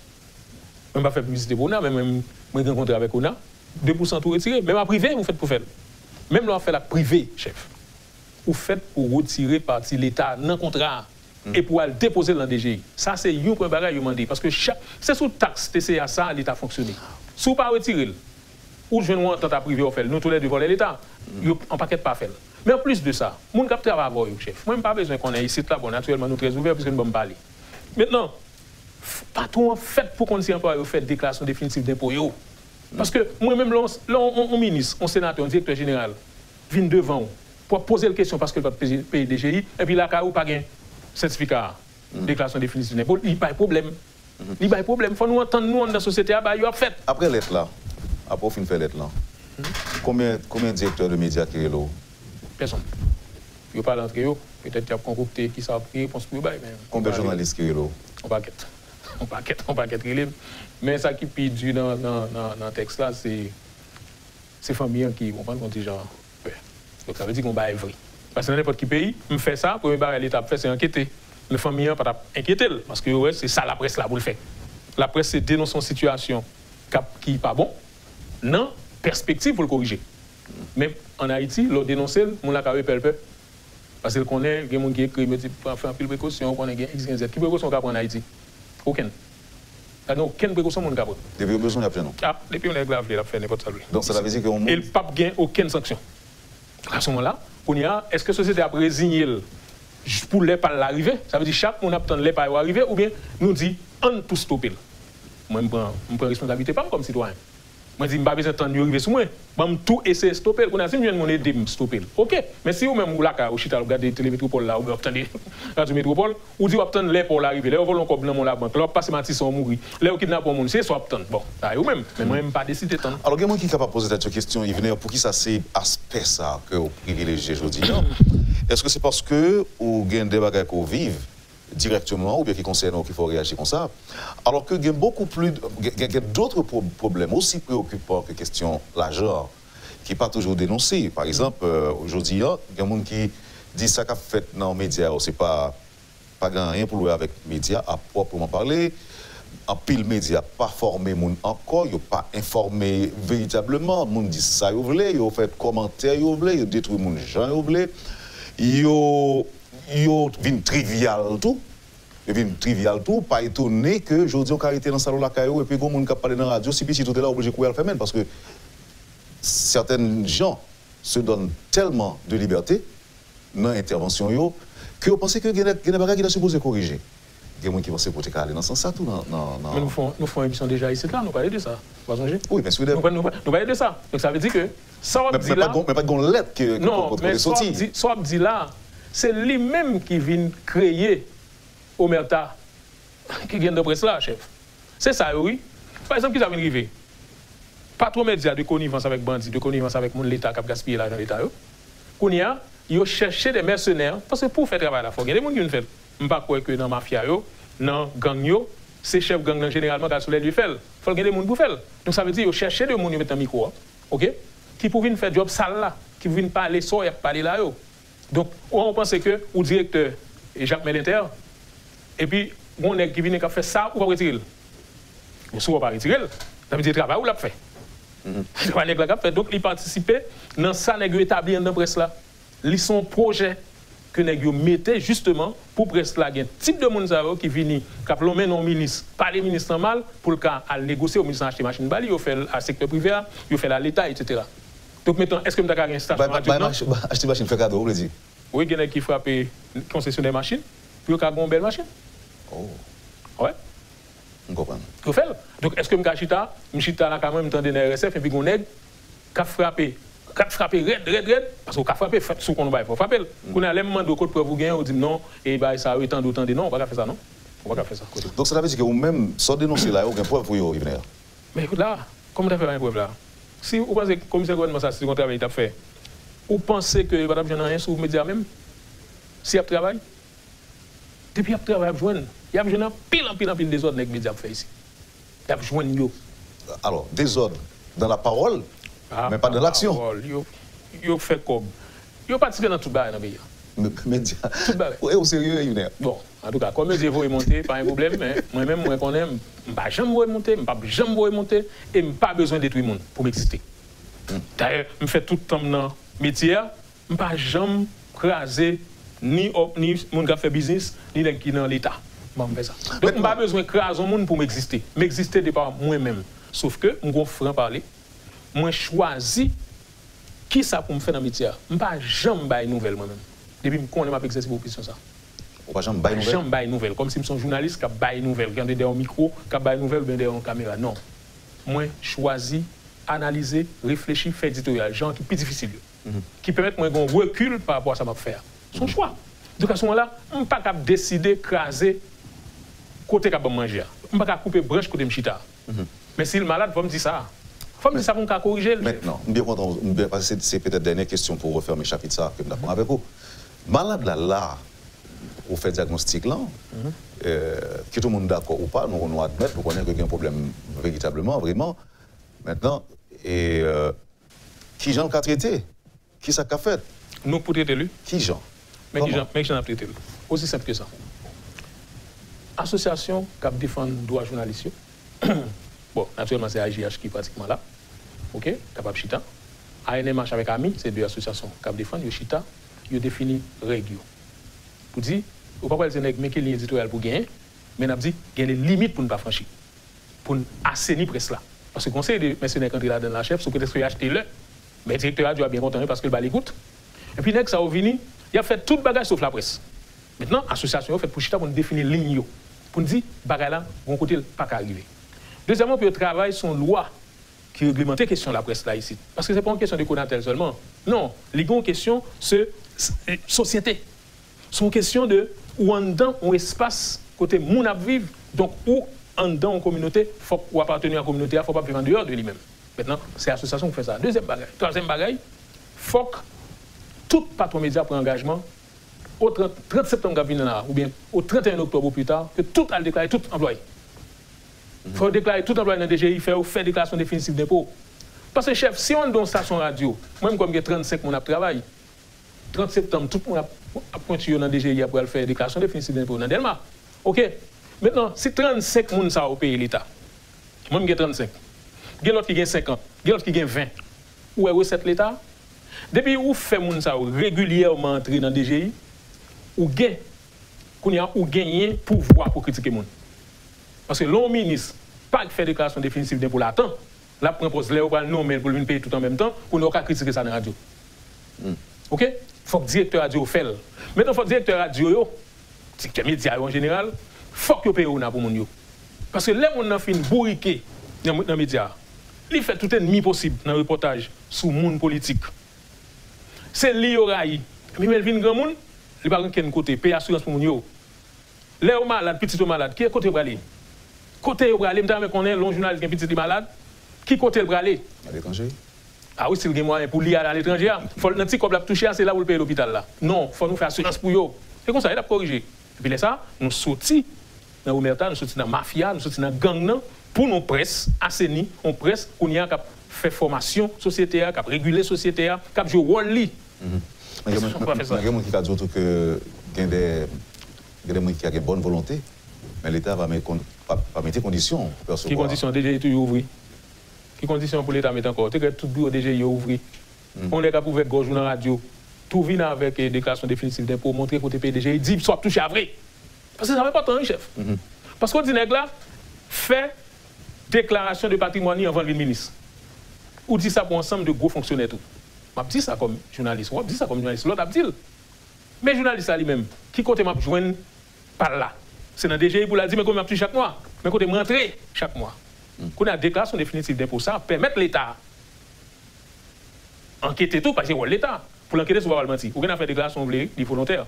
Mwen pa fè piblisite pou ONA, men mwen, mwen gen kontra avèk ONA. De pousan tou retire. Menm a prive, ou fèt pou fè l. Menm lè w ap fè l ak prive, chèf, ou fèt pou retire pati Leta nan kontra a e pou al depoze l nan D G I. Sa se yon premye bagay yo mande. Paske chak, se sou taks T C A sa Leta fonksyone. Si w pa retire l, ou jwenn yon antant a prive, w fè l. Nou toulède vòlè Leta. Yo, yon pakèt pa fè l. Men anplis de sa, moun k ap travay avè w yo, chèf, mwen m pa bezwen konnen isit la, bon, natirèlman, nou trè ouvè, piske nou ban m pale. Mentnan, patwon an fèt pou konn si anplwaye yo fè deklarasyon definitif denpo yo. Paske mwen menm, lè yon, lè yon, yon, yon minis, yon senatè, yon direktè jeneral vin devan w pou w ap poze l kesyon paske l pa t peye, peye D G I, epi lakay ou pa gen sètifika deklarasyon definitif denpo, li bay pwoblèm. Li bay pwoblèm. Fò nou antann nou anndan sosyete a, bagay yo ap fèt. Apre lèt la, apre w fin fè lèt lan, konbyen, konbyen direktè de medya ki rele w? Pèsonn. Yo pale antre yo, petèt y ap konkokte kisa ki repons pou yo bay, men... Konbyen jounalis ki rele w? Yon pakèt. Yon pakèt, yon pakèt rele m. Men sa ki pi di nan, nan, nan, nan tèks la, se, se fanmi an ki, w konprann, yon ti jan pè. Donk, sa vle di gen yon bagay vre. Paske nan nenpòt ki peyi, m fè sa, premye bagay Leta ap fè, se ankete. Men fanmi an pa t ap enkyete l, paske yo wè se sa laprès la pou l fè. Laprès se denonse yon sitiyasyon k ap, ki pa bon, nan pèspektiv pou l korije. Men ann Ayiti, lè w denonse l, moun la ka repè l pè. Paske l konnen gen moun ki ekri m, yo di, "Pran, fè anpil prekosyon, ou konnen gen X, gen Z." Ki prekosyon w ka pran ann Ayiti? Okenn. Pa gen okenn prekosyon moun ka pran. Depi yo bezwen, y ap jwenn ou. Ah, depi yon nèg la vle, l ap fè nenpòt sa l vle. Donk, sa ta vle di ke yon moun... E l p ap gen okenn sanksyon. A se moman la, kounye a, èske sosyete a ap reziye l j-, pou lè pa l la rive? Sa vle di chak moun ap tann lè pa yo a rive, oubyen nou di, "Ann tou stope l"? Mwen, m pran, m pran responsabilite pa m kòm sitwayen. Mwen di, "M pa bezwen tann yo rive sou mwen. Ban m tou eseye stope l. Kounye a, si m jwenn moun ede m stope l, oke. Men si ou menm ou lakay ou chita, w ap gade Tele Metropole la, oubyen w ap tande Radyo Metropole, ou di w ap tann lè pa w la rive. Lè yo vòlè yon kòb nan men w labank, lè w ap pase Matisan ou mouri, lè yo kidnape yon moun, se sa w ap tann. Bon, sa e ou menm. Men mwen, m pa deside tann." Alò, gen moun ki kapab poze tèt yo kesyon, Yvener, poukisa se aspè sa a ke w privilejye jodi a? Èske se paske ou gen de bagay ke w viv dirèkteman oubyen ki konsène w ki fè w reyaji konsa? Alò ke gen bokou pli, gen, gen, gen dòt pwo-, pwoblèm osi preyokipan ke kesyon lajan an, ki pa toujou denonse. Pa egzanp, euh, jodi a, gen moun ki di sa k ap fèt nan medya yo, se pa, pa gen anyen pou l wè avèk medya a pwòpman pale. Anpil medya pa fòme moun ankò, yo pa enfòme veritableman. Moun di sa yo vle, yo fè kòmantè yo vle, yo detwi moun jan yo vle. Yo, yo vin trivyal tou. Yo vin trivyal tou. Pa etone ke jodi a w ka rete nan salon lakay ou, epi gen moun k ap pale nan radyo, si pitit ou te la, w oblije kouri al fèmen l, paske certaines gens se donnent tellement de liberté nan entèvansyon yo, ke yo panse ke gen de, gen de bagay ki ta sipoze korije. Gen moun ki panse ke w te ka ale nan sans sa tou, nan, nan, nan... Men nou fè, nou fè yon emisyon deja isit la, nou pale de sa. Ou pa sonje? Wi, men si w... Nou pa, nou pa, nou pale de sa. Donk, sa vle di ke sa w ap di la... Men, men pa t gon, men pa t gon lèt ke, ke... Non, men sa w ap di, sa w ap di la, se li menm ki vin kreye omèta ki gen nan près la, chèf. Se sa yo, wi. Pa egzanp, kisa vin rive? Patwon medya de konivans avèk bandi, de konivans avèk moun Leta k ap gaspiye lajan Leta yo. Kounye a, yo chèche de mèsenè, paske pou w fè travay la, fò gen de moun ki vin fè l. M pa kwè ke nan mafya yo, nan gang yo, se chèf gang nan jeneralman k al sou lè lye fè l. Fò l gen de moun pou fè l. Donk, sa vle di, yo chèche de moun yo met nan mikwo a, oke? Ki pou vin fè djòb sal la, ki pou vin pale sa y ap pale la yo. Donk, ou, ou panse ke ou direktè Jacmel Inter, epi gon nèg ki vini k ap fè sa, ou p ap retire l. Bon, si w pa retire l, sa vle di se travay ou l ap fè. Se pa nèg la k ap fè. Donk, li patisipe nan sa nèg yo etabli anndan près la. Li se yon pwojè ke nèg yo mete jisteman pou près la gen tip de moun sa yo ki vini, k ap lonmen nan yon minis, pale minis lan mal, pou l ka al negosye, minis lan achte machin ba li, yo fè l a sektè prive a, yo fè l a Leta, etsetera. Donk, metan, èske m ta ka gen estasyon radyo nan... Bay, bay, achte machin, fè kado, ou vle di? Wi, gen nèg ki frape konsesyonè machin pou yo ka gen yon bèl machin. Oh. Wè. M konprann. Yo fè l. Donk, èske m ka chita, m chita lakay mwen, m tande nan R S F, epi gon nèg k ap frape, k ap frape rèd, rèd, rèd, paske w ka frape, fè, si w konn yon bagay, fò w frape l. Kounye a, lè m mande w kot prèv ou genyen, ou di m non, e bagay sa yo, e tande w tande, non, ou pa ka fè sa, non. Ou pa ka fè sa, kote. Donk, sa vle di ke ou menm, sa w denonse la yo, gen prèv pou yo, Yvener? Men ekout la, kòman w ta fè pa gen prèv la? Si ou panse komisè gouvènman sa, si se yon travay li t ap fè, ou panse ke yo pa t ap jwenn anyen sou medya menm? Si y ap travay? Depi y ap travay, y ap jwenn. Y ap jwenn anpil, anpil, anpil dezòd nèg medya ap fè isit. Y ap jwenn yo. Alò, dezòd dans la parole, men pa dans l'action. Pawòl, yo, yo fè kòb. Yo patisipe nan tout bagay nan peyi a. Medya. Tout bagay. E ou serye, Yvener? Bon, antouka, kòm yo di voye monte, pa gen pwoblèm, men mwen menm, mwen konnen, m pa janm voye monte, m p ap janm voye monte, e m pa bezwen detwi moun pou m egziste. Dayè, m fè tout tan m nan metye a, m pa janm kraze ni òp, ni moun k ap fè biznis, ni nèg ki nan Leta. M pa janm fè sa. Donk, m pa bezwen kraze yon moun pou m egziste. M egziste de pa mwen menm. Sof ke m gon fran pale. Mwen chwazi kisa pou m fè nan metye a. M pa janm bay nouvèl mwen menm. Depi m konnen m ap egzèse pwofesyon sa. Ou pa janm bay nouvèl? Janm bay nouvèl. Kòmsi m se yon jounalis k ap bay nouvèl, k ap dèyè yon mikwo, k ap bay nouvèl oubyen dèyè yon kamera. Non. Mwen chwazi analize, reflechi, fè editoryal, jan ki pi difisil yo. Ki pèmèt mwen gen yon rekil pa rapò a sa m ap fè a. Se yon chwa. Donk, a se moman la, m pa kab deside kraze kote k ap ban m manje a. M pa ka koupe branch kote m chita a. Men si l malad, fò m di sa. Fò m di sa pou m ka korije l. Mentnan, m byen kontan, m byen, paske se, se petèt dènye kesyon pou refèmen chapit sa a ke m t ap pran avèk ou. Malad la la, ou fè dyagnostik lan, euh, kit ou moun dakò ou pa, nou, nou admèt, nou konnen ke gen pwoblèm veritableman, vreman. Mentnan, e, euh, kijan l ka trete? Kisa k ka fèt? Nou k pou trete l, wi. Kijan? Men kijan, men kijan n ap trete l. Osi senp ke sa. Asosyasyon k ap defann dwa jounalis yo, bon, natirèlman, se A J H ki pratikman la, oke, k ap ap chita. A N M H avèk ami, se de asosyasyon k ap defann, yo chita, yo defini règ yo. Pou di, yo pa pral di nèg, men ki liy editoryal pou genyen, men n ap di, gen de limit pou n pa franchi, pou n aseni près la. Paske gon seri de mèsenè k antre ladan l la, chèf, sou pretèks ke y achte lè. Men direktè radyo a byen kontan, wi, paske l ba li gout. Epi nèg sa yo vini, y ap fè tout bagay sof laprès. Mentnan, asosyasyon yo fèt pou chita pou n defini liy yo, pou n di bagay la, gon kote l pa ka rive. Dezyèmman, pou yo travay sou yon lwa ki reglemante kesyon laprès la isit. Paske se pa yon kesyon de Conatel sèlman. Non, li gen yon kesyon se, se, sosyete. Se yon kesyon de ou anndan yon espas kote moun ap viv, donk ou anndan yon kominote, fòk ou apateni a kominote a, fòk w ap viv andeyò de li menm. Mentnan, se asosyasyon ki fè sa. Dezyèm bagay. Twazyèm bagay, fòk tout patwon medya pran angajman o trant, trant septanm k ap vini la, oubyen o trant et un oktòb o pli ta, ke tout al deklare tout anplwaye. Fò yo deklare tout anplwaye nan D G I, fè yo fè deklarasyon definitif denpo. Paske chèf, si yo anndan yon estasyon radyo, mwen menm kòm gen trannsenk moun ap travay, trant septanm, tout moun ap, ap pwenti yo nan D G I, ap pral fè deklarasyon definitif denpo nan Dèlma. Oke? Mentnan, si trannsenk moun sa yo peye Leta, mwen m gen trannsenk, gen lòt ki gen senkant, gen lòt ki gen ven, ou wè resèt Leta? Depi ou fè moun sa yo regilyèman antre nan D G I, ou gen, kounye a, ou genyen pouvwa pou kritike moun. Paske lè yon minis pa fè deklarasyon definitif denpo l a tan, l ap pran pòz lè yo pral nonmen l pou l vin peye tout an menm tan, kounye a ou ka kritike sa nan radyo. Oke? Fòk direktè radyo yo fè l. Mentnan, fòk direktè radyo yo, direktè medya yo an jeneral, fòk yo peye ona pou moun yo. Paske lè moun nan fin bourike nan, nan medya a, li fè tout ènmi posib nan repòtaj sou moun politik. Se li yo rayi. Epi men l vin granmoun, li pa gen kenn kote peye asirans pou moun yo. Lè yo malad, pitit yo malad, ki kote yo prale? Kote yo prale? M ta renmen konnen, lè yon jounalis gen pitit li malad, ki kote l prale? Aletranje. A wi, si l gen mwayen pou li al aletranje a, fò l nan ti kòb l ap touche a, se la pou l peye lopital la. Non, fò nou fè asirans pou yo. Se konsa, l ap korije. Epi lè sa, nou soti nan omèta, nou soti nan mafya, nou soti nan gang nan, pou nou près aseni, yon près kounye a k ap fè fòmasyon sosyete a, k ap regile sosyete a, k ap jwe wòl li. Men gen moun, men gen moun ki ka di w tou ke gen de, gen de moun ki ka gen bòn volonte, men Leta pa met kon-, pa, pa mete kondisyon pou yo resevwa. Ki kondisyon? D G I toujou ouvri. Ki kondisyon pou Leta mete ankò? Te krèt tout biwo D G I yo ouvri. Yon nèg ap ouvè gòj ou nan radyo, tou vin avèk, eh, deklarasyon definitif denpo, montre kote peye D G I, di sa w ap touche a vre. Paske sa enpòtan, wi, chèf. Paske w di nèg la, fè deklarasyon de patrimwàn li anvan l vin minis. Ou di sa pou ansanm de gwo fonksyonè tou. M ap di sa kòm jounalis, w ap di sa kòm jounalis, lòt ap di l. Men jounalis la li menm, ki kote m ap jwenn pa l la? Se nan D G I pou l al di, men konbyen m ap touche chak mwa? Men kote m rantre chak mwa? Kounye a, deklarasyon definitif denpo sa a pèmèt Leta ankete tou, paske se wòl Leta, pou l ankete si w pa pral manti. Ou gen afè deklarasyon w vle, li volontè.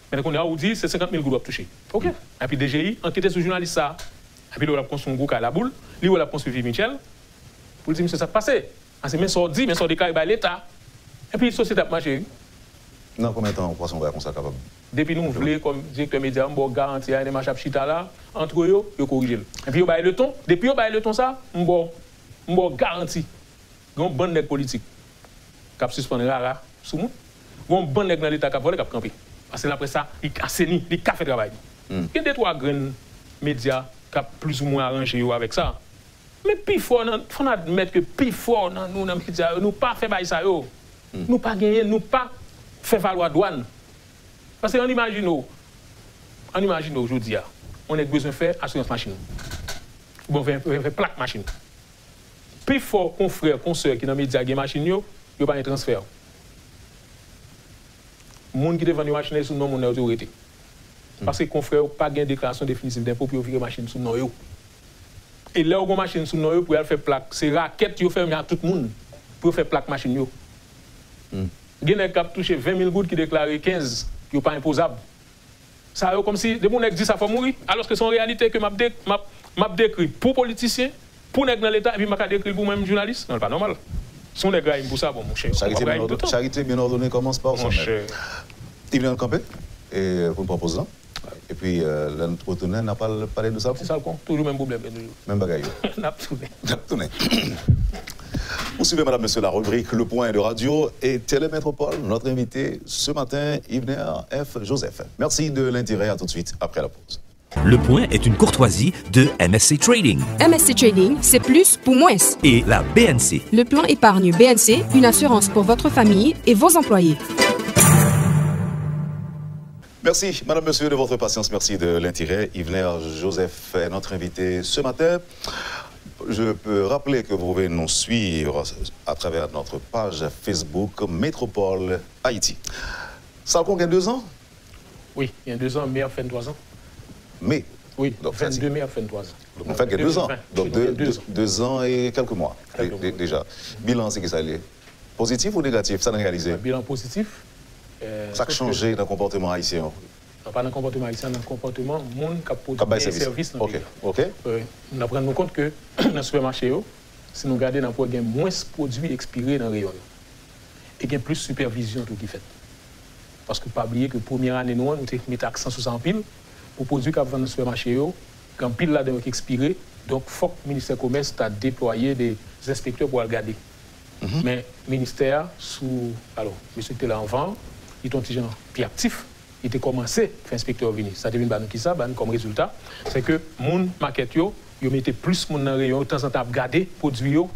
Men kounye a, ou di se senkant mil goud w ap touche. Oke. Epi D G I ankete sou jounalis sa a. Epi li wè l ap konstwi yon gwo kay Laboul, li wè l ap konstwi Viv Mitchell, pou l di misye sa k pase. Ase men sa w di, men sa w deklare bay Leta. Epi sosyete ap mache, wi. Nan konbyen tan ou panse yon bagay konsa kapab? Depi nou vle, kòm direktè medya, m ba w garanti, A N M H ap chita la, antre yo, yo korije l. Epi yo bay leton, depi yo bay leton sa, m ba w, m ba w garanti. Gen yon bann nèg politik k ap sispann rara sou moun. Gen yon bann nèg nan Leta k ap vòlè, k ap kanpe. Paske laprès sa, li aseni, li ka fè travay li. Gen de twa grenn medya k ap plizoumwen aranje yo avèk sa. Men pifò nan, fò n admèt ke pifò nan nou nan medya yo, nou pa fè bagay sa yo. Nou pa genyen, nou pa fè valwa dwa n. Paske ann imajine w, ann imajine w jodi a, yon nèg bezwen fè asirans machin. Oubyen fè, fè, fè plak machin. Pifò konfrè, konsè ki nan medya gen machin yo, yo pa gen transfè. Moun ki te vann yo machin nan, e sou non moun nan yo te rete. Paske konfrè yo pa gen deklarasyon definitif denpo pou yo vire machin sou non yo. E lè yo gen machin sou non yo pou y al fè plak, se rakèt yo fè menm ak tout moun pou yo fè plak machin yo. Gen nèg k ap touche ven mil goud ki deklare kenz, yo pa enpozab. Sa yo kòmsi, depi yon nèg di sa, fò mouri. Alòske se yon reyalite ke m ap de-, m ap, m ap dekri pou politisyen, pou nèg nan Leta, epi m pa ka dekri l pou mwen menm jounalis. Non, li pa nòmal. Si yon nèg rayi m pou sa, bon, monchè, charité bien ordonnée, charité bien ordonnée commence par soi-même. Monchè. Yvener, n kanpe e, pou n pran poz lan. Epi, euh, lè n retounen, n ap al pale de sa. Se sa l kon. Toujou menm pwoblèm yo toujou. Menm bagay yo. N ap tounen. N ap tounen. Vous suivez, mesdames, messieurs, la rubrique Le Point de Radio et Télé Métropole. Notre invité ce matin, Yvener F. Joseph. Merci de l'intérêt. À tout de suite après la pause. Le Point est une courtoisie de M S C Trading. M S C Trading, c'est plus pour moins. Et la B N C. Le plan épargne B N C, une assurance pour votre famille et vos employés. Merci, madame, monsieur, de votre patience. Merci de l'intérêt. Yvener Joseph est notre invité ce matin. Je peux rappeler que vous pouvez nous suivre à travers notre page Facebook Métropole Haïti. Sa l kon gen dezan? Wi, gen dezan, me ap fè n twazan. Me? Wi, vennde me ap fè n twazan. Donk, an fèt, gen dezan. Donk, de, de, dezan e kèlke mwa, de, de, deja. Bilan an, se ki sa l ye? Pozitif ou negatif? Sa n reyalize? Bilan pozitif. Sa k chanje nan konpòteman ayisyen yo? Non, pa nan konpòteman ayisyen, nan konpòteman moun k ap pwodui sèvis nan peyi a. N ap rann nou kont ke nan sipèmache yo, si nou gade, n ap wè gen mwens pwodui ekspire nan reyon yo. E gen plis sipèvizyon tou ki fèt. Paske pa bliye ke premyè ane nou an, nou te mete aksan sou sa anpil, pou pwodui k ap vann nan sipèmache yo, gen anpil ladan yo ki ekspire, donk fòk ministè komès ta deplwaye de enspektè pou al gade. Men ministè a, sou, alò, mesye ki te la anvan an, li te yon ti jan pi aktif, li te kòmanse fè enspektè yo vini. Sa te vin ba nou kisa? Ba nou kòm rezilta, se ke moun makèt yo, yo mete plis moun nan reyon yo, tanzantan ap gade pwodui yo,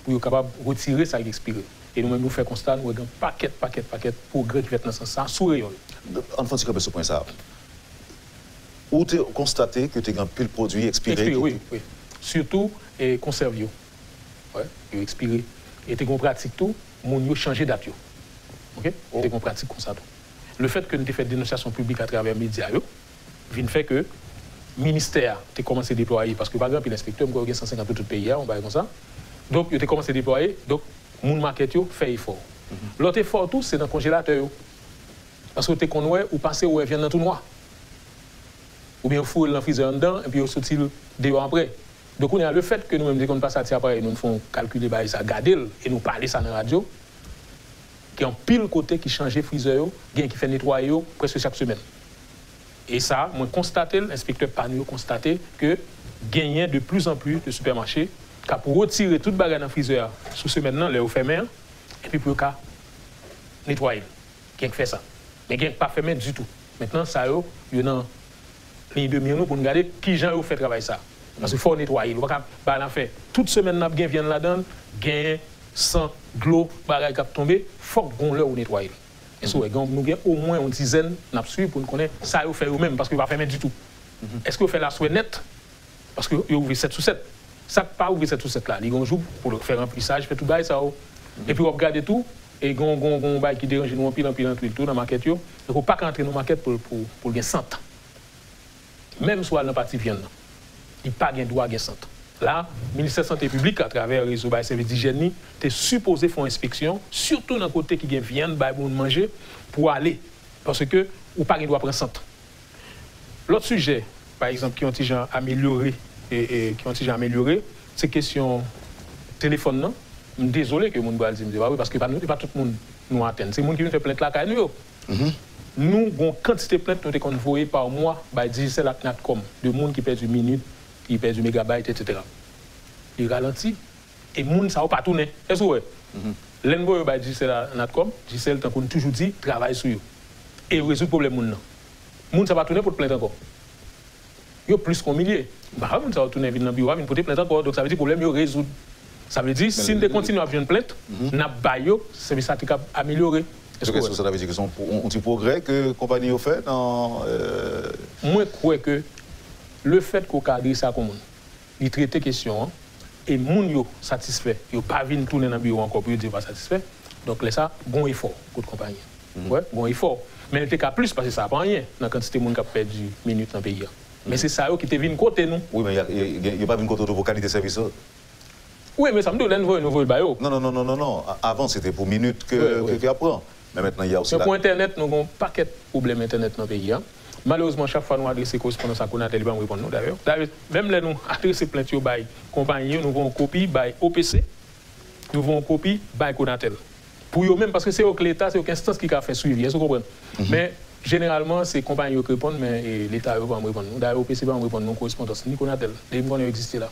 pou yo kapab retire sa ki ekspire. E nou menm, nou fè konsta, nou wè gen pakèt, pakèt, pakèt pwogrè ki fèt nan sans sa a sou reyon yo. Ann fè yon ti kanpe sou pwen sa a. Ou te konstate ke te gen anpil pwodui ekspire? Ekspire, wi, wi. Sitou, e, konsèv yo. Wi, yo ekspire. E te gen yon pratik tou, moun yo chanje dat yo. Oke? Te gen yon pratik konsa tou. Lefèt ke n te fè denonsyasyon piblik atravè medya yo, vin fè ke ministè a te kòmanse deplwaye, paske pa gen anpil enspektè, m kwè yo gen san senkant pou tout peyi a, yon bagay konsa. Donk, yo te kòmanse deplwaye, donk, moun makèt yo fè efò. Lòt efò tou, se nan konjelatè yo. Paske w te konn wè, ou pase, ou wè vyann nan tou nwa. Oubyen yo foure l nan frizè anndan, epi yo soti l deyò apre. Donk, kounye a, lefèt ke nou menm, nou te konn pase ak ti aparèy nou, nou fè yon kalkile bagay sa, gade l, e nou pale sa nan radyo, gen anpil kote ki chanje frizè yo, gen ki fè netwaye yo prèske chak semèn. E sa, mwen konstate l, enspektè pa nou yo konstate ke genyen de plus en plus de sipèmache k ap retire tout bagay nan frizè a sou semèn nan, lè yo fèmen an, epi pou yo ka netwaye l. Gen k fè sa. Men gen k pa fèmen ditou. Mentnan, sa yo, yo nan liy de mi nou pou n gade kijan yo fè travay sa. Paske fò w netwaye l. Ou pa ka ba l afè tout semèn n ap gen vyann ladan l, gen san, dlo, bagay k ap tonbe, fòk gon lè ou netwaye l. Èske w wè, gen, nou gen omwen yon dizèn n ap swiv pou n konnen sa yo fè yo menm, paske yo pa fèmen ditou. Èske yo fè l aswè nèt? Paske yo ouvri sèt sou sèt. Sa k pa ouvri sèt sou sèt la, li gen yon jou pou l fè ranplisaj, fè tout bagay sa yo. Epi w ap gade tou, e gen, gen, gen yon bagay ki deranje nou anpil, anpil, anpil tou nan makèt yo. Donk, ou pa ka antre nan makèt pou, pou, pou l gen sant. Menm si w al nan pati vyann nan, li pa gen dwa gen sant. La, Ministè Sante Piblik, atravè rezo bay sèvis dijyèn li, te sipoze fè yon enspeksyon, sitou nan kote ki gen vyann bay moun manje, pou ale. Paske ou pa gen dwa pran sant. Lòt sijè, pa egzanp, ki yon ti jan amelyore, e, e, ki yon ti jan amelyore, se kesyon telefòn nan. M dezole ke moun pral di m se pa vre, paske e pa nou, e pa tout moun nou atenn. Se moun ki vin fè plent lakay nou yo. Nou gon kantite plent nou te konn voye pa mwa bay Digicel ak Natcom, de moun ki pèdi minit, ki pèdi megabayt, etsetera. Li ralanti, e moun sa yo pa tounen. Èske w wè? Lè n voye yo bay Digicel ak Natcom, Digicel, tankou n toujou di, travay sou yo. E yo rezoud pwoblèm moun nan. Moun sa pa tounen pote plent ankò. Yo plis ke yon milye. M pa wè moun sa yo tounen vin nan biwo a, vin pote plent ankò. Donk, sa vle di pwoblèm yo rezoud. Sa vle di, si n te kontinye ap jwenn plent, n ap bay yo, sèvis la te kab amelyore. Èske w wè? Donk, èske sa ta vle di ke se yon, yon, yon ti pwogrè ke konpayi yo fè nan, euh, mwen kwè ke lefèt ke w ka adrese ak yon moun, li trete kesyon an, e moun yo satisfè, yo pa vin tounen nan biwo ankò pou yo di yo pa satisfè, donk, lè sa, gon efò kot konpayi an. Wè, gon efò. Men li te ka plis pase sa, pa anyen nan kantite moun k ap pèdi minit nan peyi a. Men se sa yo ki te vin kote nou. Wi, men y a, y a, y a, yo pa vin kote w tou pou kalite sèvis yo. Wi, men sa m di w, lè n voye, nou voye l ba yo. Non, non, non, non, non, non. A-, avan, se te pou minit ke, ke, ke y ap pran. Men mentnan, y a osi la. Men pou entènèt, nou gen yon pakèt pwoblèm entènèt nan peyi a. Malerezman, chak fwa nou adrese korespondans a Conatel, li pa janm reponn nou, dayè. Dayè, menm lè nou adrese plent yo bay konpayi yo, nou voye yon kopi bay O P C, nou voye yon kopi bay Conatel. Pou yo menm, paske se yo k Leta, se yo k enstans ki ka fè swivi. Èske w konprann? Men, jeneralman, se konpayi yo k reponn, men e, Leta yo pa janm reponn nou. Dayè, O P C pa janm reponn nou korespondans, ni Conatel, depi m konnen yo egziste la.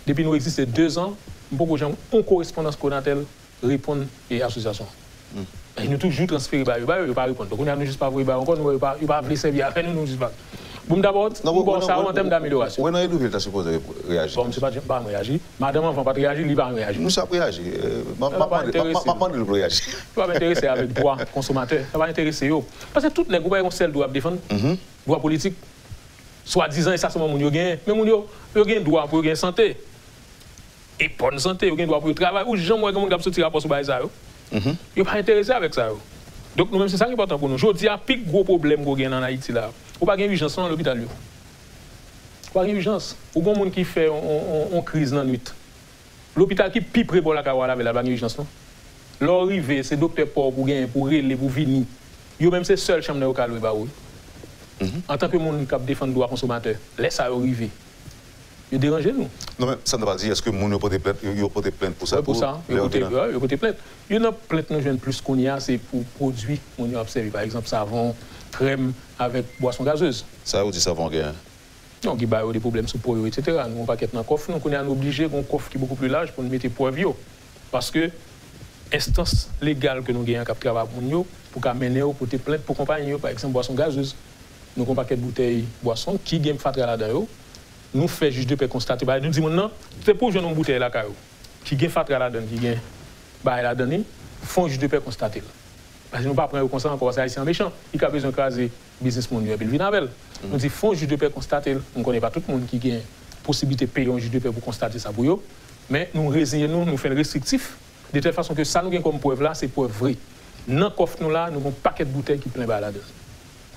Depi nou egziste dezan, m poko janm yon korespondans Conatel reponn e asosyasyon an. E nou toujou transfere ba yo, ba yo, yo pa reponn. Donk, kounye a, nou jis pa voye ba yo ankò, nou wè yo pa, yo pa vle sèvi avè nou, nou jis pa. Bon, m dabò, m ba w sa yo an tèm damelyorasyon. Wè nan Edouville ta sipoze reyaji. Bon, misye pa t janm, pa janm reyaji. Madanm anvan pa t reyaji, li pa janm reyaji. Misye ap reyaji. M ap mande l pou l reyaji. Yo pa enterese avèk dwa konsomatè. Sa pa enterese yo. Paske tout nèg, ou pa wè yon sèl dwa y ap defann? Dwa politik. Swadizan, e sa sèlman moun yo genyen. Men moun yo, yo gen dwa pou yo gen sante. E bòn sante, yo gen dwa pou yo travay. Ou janm wè gen moun k ap soti rapò sou bagay sa yo? Yo pa enterese avèk sa yo. Donk, nou menm, se sa k enpòtan pou nou. Jodi a, pi gwo pwoblèm ke w gen an Ayiti la, ou pa gen ijans non nan lopital yo. Ou pa gen ijans. Ou gen yon moun ki fè yon, yon, yon, yon kriz nan nwit. Lopital ki pi pre bò lakay ou a, lavil la, pa gen ijans non. Lè w rive, se doktè pa w pou w genyen, pou w rele, pou w vini. Yo menm se sèl chanm nan yo ka lwe ba ou wi. Antanke moun k ap defann dwa konsomatè, lè sa yo rive, yo deranje nou. Non, men sa m ta pral di, èske moun yo pote plent, yo, yo pote plent pou sa? Wi, pou sa, yo pote, wi, yo pote plent. Youn nan plent nou jwenn plis kounye a, se pou pwodui moun yo ap sèvi, pa egzanp, savon, krèm, avèk bwason gazez. Sa yo di savon genyen? Non, ki ba yo de pwoblèm sou po yo, etsetera. Nou gen yon pakèt nan kòf nou. Kounye a, nou oblije gen yon kòf ki bokou pli laj pou n mete prèv yo. Paske enstans legal ke nou genyen k ap travay ak moun yo, pou ka mennen yo pote plent pou konpayi yo, pa egzanp, bwason gazez. Nou gen yon pakèt boutèy bwason ki gen fatra ladan yo. Nou fè jij de pè konstate bagay. Nou di moun nan, se pou w jwenn yon boutèy lakay ou ki gen fatra ladan l, ki gen bagay ladan li, fè yon jij de pè konstate l. Paske nou pa pran yo konsa ankò, paske Ayisyen an mechan. Li ka bezwen kraze biznis moun yo, epi l vin avè l. Nou di, fè yon jij de pè konstate l. M konnen pa tout moun ki gen posiblite peye yon jij de pè pou konstate sa pou yo. Men nou reziye nou, nou fè l restriktif, de tèl fason ke sa nou gen kòm prèv la, se prèv vre. Nan kòf nou la, nou gen yon pakèt boutèy ki plen bagay ladan l.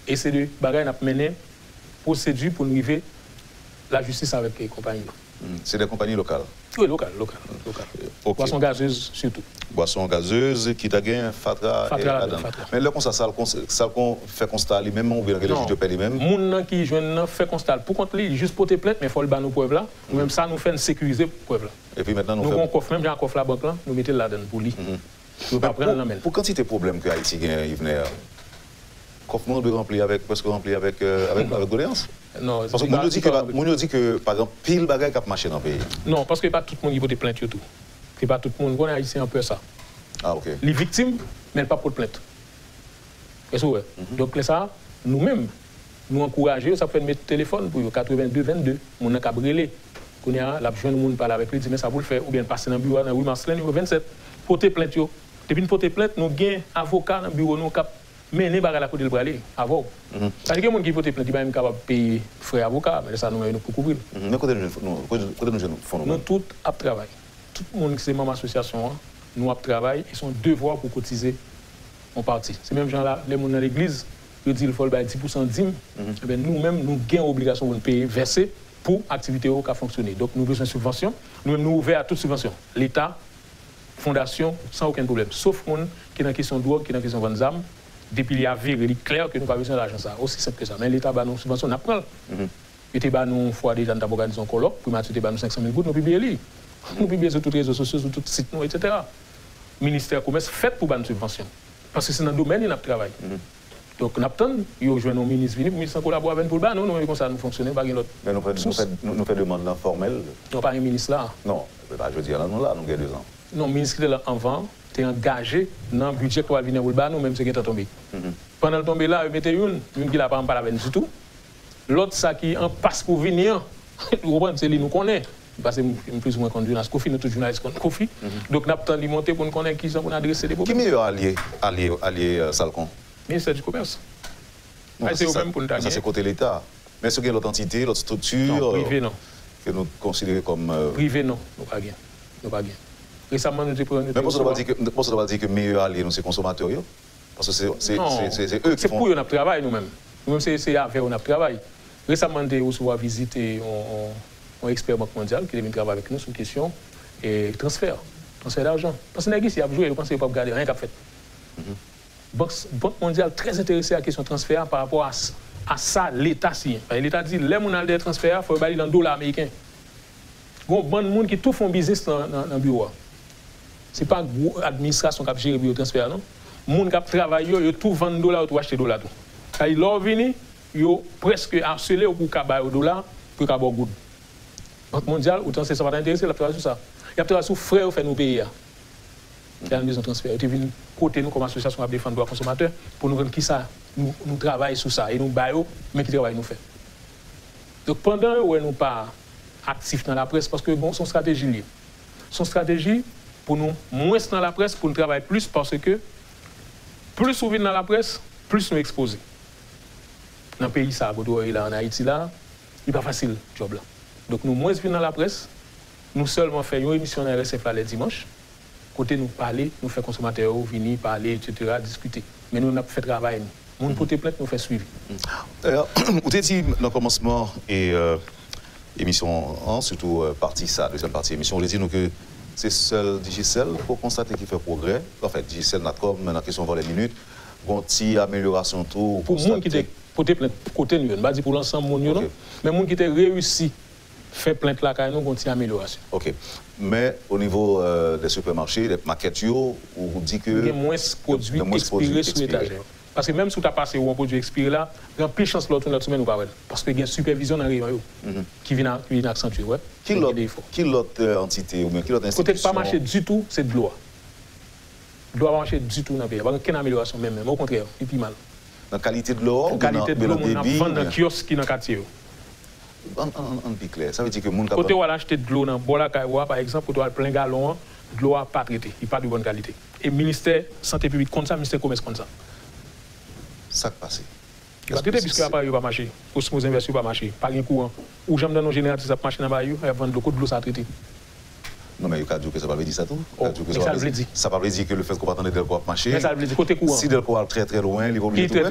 E se de bagay n ap mennen pwosedi pou n rive lajistis avèk, eh, konpayi yo. Hmm, se de konpayi lokal? Wi, lokal, lokal, lokal. Ok. Bwason gazez sitou. Bwason gazez ki ta gen fatra, eh, ladan l. Fatra ladan l, fatra. Men lè konsa, Salcon, Salcon fè konsta li menm oubyen l rele jij de pè li menm? Non. Moun nan ki jwenn nan fè konsta l pou kont li, li jis pote plent, men fò l ba nou prèv la. Nou menm sa nou fè, n sekirize prèv la. Epi mentnan nou fè. Nou gen yon kòf, menm jan ak kòf labank lan, nou mete l ladan l pou li. Yo pa pran l nan men l. Pou kantite pwoblèm ke Ayiti genyen, Yvener, kòf nou an dwe ranpli avèk, prèske ranpli avèk, euh, avèk, avèk doleyans. Non, paske moun yo di ke, moun yo di ke, pa egzanp, pil bagay k ap mache nan peyi. Non, paske e pa tout moun ki pote plent yo tou. E pa tout moun, ou konnen Ayisyen an pè sa. Ah, ok. Li viktim, men l p ap pot plent. Èske w wè? Donk, lè sa a, nou menm, nou ankouraje yo, sa k fè n met telefòn pou yo, katreven de vennde, moun nan kab rele. Kounye a, l ap jwenn moun, pale avèk li, di men sa pou l fè, oubyen l pase nan biwo a, nan ri Marcelin, nimewo vennsèt, pote plent yo. Depi n pote plent, nou gen avoka nan biwo nou k ap mennen bagay la kote l prale, avè w. Paske gen moun ki pote plent, li pa menm kapab peye frè avoka, men lè sa a, nou menm, nou pou kouvri l. Men kote nou jwenn, nou, kote, kote nou jwenn fon nou menm? Nou tout ap travay. Tout moun ki se manm asosyasyon an, nou ap travay, e se yon devwa pou kotize yon pati. Se menm jan la, lè moun nan legliz, yo di l fò l bay dis pousan dim, enben, nou menm, nou gen obligasyon pou n peye, vèse pou aktivite yo ka fonksyone. Donk, nou bezwen sibvansyon. Nou menm, nou ouvè a tout sibvansyon. Leta, fondasyon, san okenn pwoblèm. Sof moun ki nan kesyon dwòg, ki nan kesyon vann zam, depi li avere, li klè ke nou pa bezwen lajan sa a. Osi senp ke sa. Men Leta ba nou sibvansyon, n ap pran l. Yo te ba nou yon fwa deja, n t ap òganize yon kòlòk, primati te ba nou senk san mil goud, nou pibliye li. Nou pibliye sou tout rezo sosyo, sou tout sit nou, etsetera. Ministè Komès fèt pou ba n sibvansyon. Paske se nan domèn li n ap travay. Donk, n ap tann, yo jwenn yon minis vini, pou minis lan kolabore avè n pou l ba nou, nou menm konsa nou fonksyone, pa gen lòt sous. Men nou fè, nou fè, nou, nou fè demann lan fòmèl? Non, pa gen minis la. Non, se pa jodi a la nou la, nou gen dezan. Non, minis ki te la anvan an te angaje nan bidjè k pral vini an pou l ba nou, men misye gentan tonbe. Pandan l tonbe la, yo mete youn, youn ki la pa janm pale avè n ditou. Lòt sa ki an pas pou vini an, ou konprann, se li nou konnen. Paske m, m plizoumwen konn Jonas Kofi, nou tout jounalis konn Kofi. Donk, n ap tann li monte pou n konnen kijan pou n adrese de pwoblèm. Ki meyè alye, alye, alye, euh, Salcon? Ministè di Komès. Non, se yo menm pou n ta gen. Sa se kote Leta. Men èske gen lòt antite, lòt estrikti, euh, ke nou konsidere kòm, euh, prive, non, nou pa gen. Nou pa gen. Resaman, nou te pran, nou te resevwa. Men pòs ou ta pral di ke, pòs ou ta pral di ke meyè alye nou se konsomatè yo? Paske se, se, se, se, se yo ki fè. Non, se pou yo n ap travay, nou menm. Nou menm, se, se avè yo n ap travay. Resaman, n te resevwa vizit, e, yon, yon, yon ekspè Bank Mondyal ki te vin travay avèk nou sou kesyon, e, transfè, transfè dajan. Paske nèg isi ap jwe, yo panse yo p ap gade anyen k ap fèt. Bank, Bank Mondyal trè enterese a kesyon transfè a pa rapò a s-, a sa Leta siyen. Paske Leta di, lè moun al dèyè transfè a, fò yo ba li l an dola ameriken. Gen yon bann moun ki tou fè yon biznis nan, nan, nan biwo a. Se pa gwo administrasyon k ap jere pou yo transfè a, non. Moun k ap travay yo, yo tou vann dola, yo tou achte dola tou. Sa vle di, lè w vini, yo prèske asire w pou w ka ba yo dola, pou yo ka ba w goud. Bank Mondyal, ou panse sa pa ta enterese l, l ap travay sou sa. Y ap travay sou frè yo fè nou peye a. Ki a bezwen transfè. Yo te vin kote nou kòm asosyasyon k ap defann dwa konsomatè pou nou konn kisa nou, nou travay sou sa e nou ba yo, men ki travay nou fè. Donk, pandan yo wè nou pa aktif nan laprès, paske bon, se yon estrateji l ye. Se yon estrateji pou nou mwens nan laprès, pou nou travay plis, paske plis ou vin nan laprès, plis nou ekspoze. Nan peyi sa a, kote w ye la, ann Ayiti la, li pa fasil, djòb la. Donk, nou mwens vin nan laprès, nou sèlman fè yon emisyon nan R S F la lè dimanch, kote nou pale, nou fè konsomatè yo vini, pale, etsetera, diskite. Men nou, n ap fè travay nou. Moun pote plent, nou fè swivi. Dayè, ou te di nan kòmansman e, euh, emisyon an, sitou, euh, pati sa, dezyèm pati emisyon, ou te di nou ke se sèl Digicel ke w konstate ki fè pwogrè. Anfèt, Digicel, Natcom, nan kesyon valè minit, gon ti amelyorasyon tou, ou konstate. Pou moun ki te pote plent kote nou yo, m pa di pou lansanm moun yo, non. Men moun ki te reyisi fè plent lakay nou, gon ti amelyorasyon. Ok. Men, o nivo, euh, dè sipèmache, dè makèt yo, ou di ke. Gen mwens pwodui ekspire sou etajè yo. Paske menm si w ta pase yon pwodui ekspire la, gen anpil chans lè w tounen lòt semèn ou pa wè l. Paske gen sipèvizyon nan reyon yo ki vin, ki vin aksantye, w wè. Ki lòt, ki lòt, euh, antite oubyen ki lòt enstitisyon? Kote k pa mache ditou, se dlo a. Dlo a pa mache ditou nan peyi a. Pa gen okenn amelyorasyon menm, menm. Okontrè, li pi mal. Nan kalite dlo a oubyen nan debi? Nan kalite dlo moun ap vann nan kyòs ki nan katye yo. Ann, ann, ann, ann pi klè. Sa vle di ke moun k ap vann. Kote w al achte dlo nan bò lakay ou a, pa egzanp, kote w al plen galon an, dlo a pa trete. Li pa de bòn kalite. E ministè sante piblik konn sa, ministè komès konn sa. Sa k pase? Li pa trete piske aparèy yo pa mache. Osmoz envès yo pa mache. Pa gen kouran. Ou janm tande yon jeneratris ap mache nan bagay yo, y ap vann dlo. Kot dlo sa trete? Non, men yo ka di w ke sa pa vle di sa tou. Yo ka di w ke sa pa vle di. Sa pa vle di ke lefètke w pa tande Dèlko ap mache. Men sa vle di, kote kouran? Si Dèlko a trè, trè lwen, li pa oblije tou wè.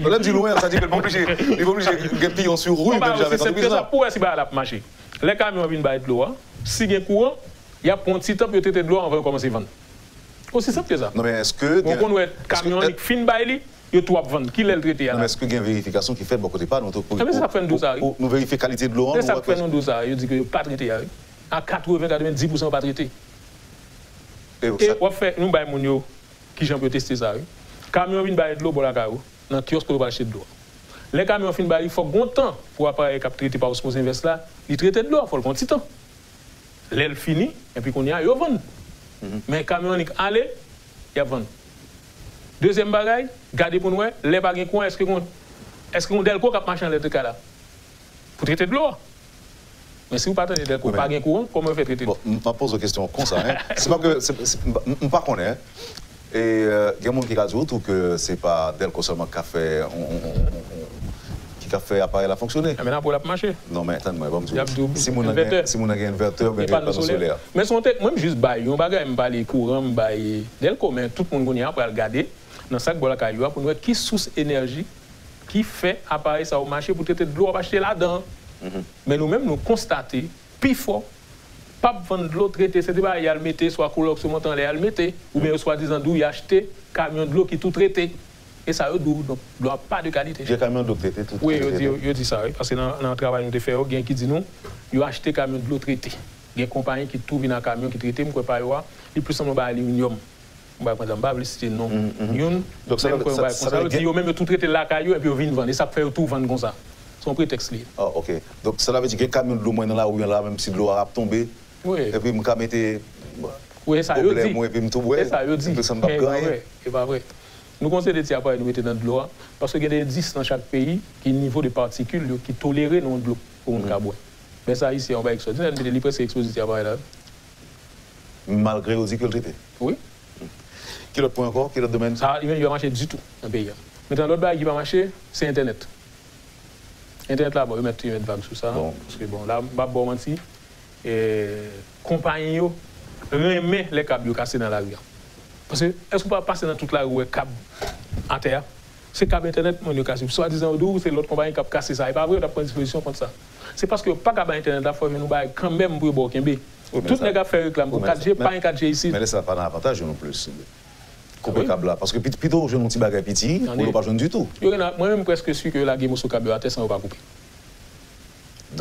Lè m di lwen, sa di ke li pa oblije, li pa oblije gen piyon sou ri menm jan avèk antrepriz lan. Pou wè si bagay la ap mache. Lè kamyon an vin bay dlo a, si gen kouran, y ap pran yon ti tan pou yo trete dlo a anvan yo kòmanse vann. Osi senp ke sa. Non, men èske gen. Bon, w konn wè kamyon an, li fin bay li, yo tou ap vann. Ki lè l trete a la? Non, men èske gen verifikasyon ki fèt bò kote pa nou tou pou, pou, pou nou verifye kalite dlo an? Se sa k fè nou di w sa, yo di ke yo pa trete a, wi. A katreven, katrevenndis pousan yo pa trete. E w ap fè, nou bay moun yo kijan pou yo teste sa, wi. Kamyon vin bay dlo bò lakay ou, nan kyòs kote w pral achte dlo a. Lè kamyon an fin bay li, fòk gon tan pou aparèy k ap trete pa osmoz envès la, li trete dlo a, fò l pran ti tan. Lè l fini, epi kounye a, yo vann. Men kamyon annik ale, y ap vann. Dezyèm bagay, gade pou n wè, lè pa gen kouran, èske gon, èske gon Dèlko k ap mache anlè de kay la pou trete dlo a? Men si w pa tande Dèlko, pa gen kouran, kòman yo fè trete l? Bon, m ap poze w kesyon konsa, en. Se pa ke, se, se, m, m pa konnen, en. E, euh, gen moun ki ka di w tou ke se pa Dèlko sèlman ki ka fè, on, on, on, on, on, ki ka fè aparèy la fonksyone. Enben, n ap wè l ap mache. Non, men tann mwen, ban m di w. Si moun nan gen, si moun nan gen envètè oubyen gen pano solè. Men se yon tek, mwen, m jis bay yon bagay, m pale kouran, m bay Dèlko, men tout moun kounye a pral gade nan sa k bò lakay yo a pou n wè ki sous enèji ki fè aparèy sa yo mache pou trete dlo w ap achte ladan an. Men nou menm, nou konstate, pifò p ap vann dlo trete, se te bagay y al mete swa Clorox yo monte anlè y al mete, oubyen yo swadizan di w y achte kamyon dlo ki tou trete. E sa yo di w, donk, dlo a pa de kalite. Gen kamyon dlo ki trete, tou trete. Wi, yo di, yo di sa, wi. Paske nan, nan travay nou te fè yo, gen ki di nou, yo achte kamyon dlo trete. Gen konpayi ki tou vin ak kamyon ki trete, m kwè pa yo a, li plis sanble yon bagay aliminyòm. Yon bagay konsa, m pa vle site non youn, men m kwè yon bagay konsa. Yo di yo menm yo tou trete lakay yo epi yo vin vann. E sa k fè yo tou vann konsa. Se yon pretèks li ye. Ah, ok. Donk, sa vle di gen kamyon dlo mwen nan lari an la, menm si dlo a ap tonbe, epi m ka mete goblè mwen epi m tou bwè l, m tou sanm p ap gen anyen. E pa vre. Nou gen yon seri de ti aparèy nou mete nan dlo a, paske gen de endis nan chak peyi ki nivo de patikil yo ki tolere nan yon dlo pou moun ka bwè. Men sa ayisyen an, yon bagay ekstwòdinè, li mete, li prèske ekspoze ti aparèy la. Malgre yo di ke l trete. Wi. Ki lòt pwen ankò? Ki lòt domèn? Sa, li menm, li pa mache ditou nan peyi a. Mentnan, lòt bagay ki pa mache, se entènèt. Entènèt la, bon, yo mèt, yo mèt vag sou sa. Paske, bon, la, m p ap ba w manti, e, konpayi yo renmen lè kab yo kase nan lari a. Paske, èske w pa pase nan tout lari, w wè kab atè a? Se kab entènèt moun yo kase. Swadizan yo di w se lòt konpayi k ap kase sa. E pa vre, yo t ap pran dispozisyon kont sa. Se paske yo pa ka bay entènèt la, fò yo jwenn yon bagay kanmenm pou yo ba w kenbe. Tout nèg ap fè reklam pou kat G, pa gen kat G isit. Men lè sa pa nan avantaj yo non plis. Koupe kab la. Paske pito w jwenn yon ti bagay piti, oubyen w pa jwenn ditou. Yo gen, mwen menm, m prèske si ke yo lage moso kab yo atè san yo pa koupe.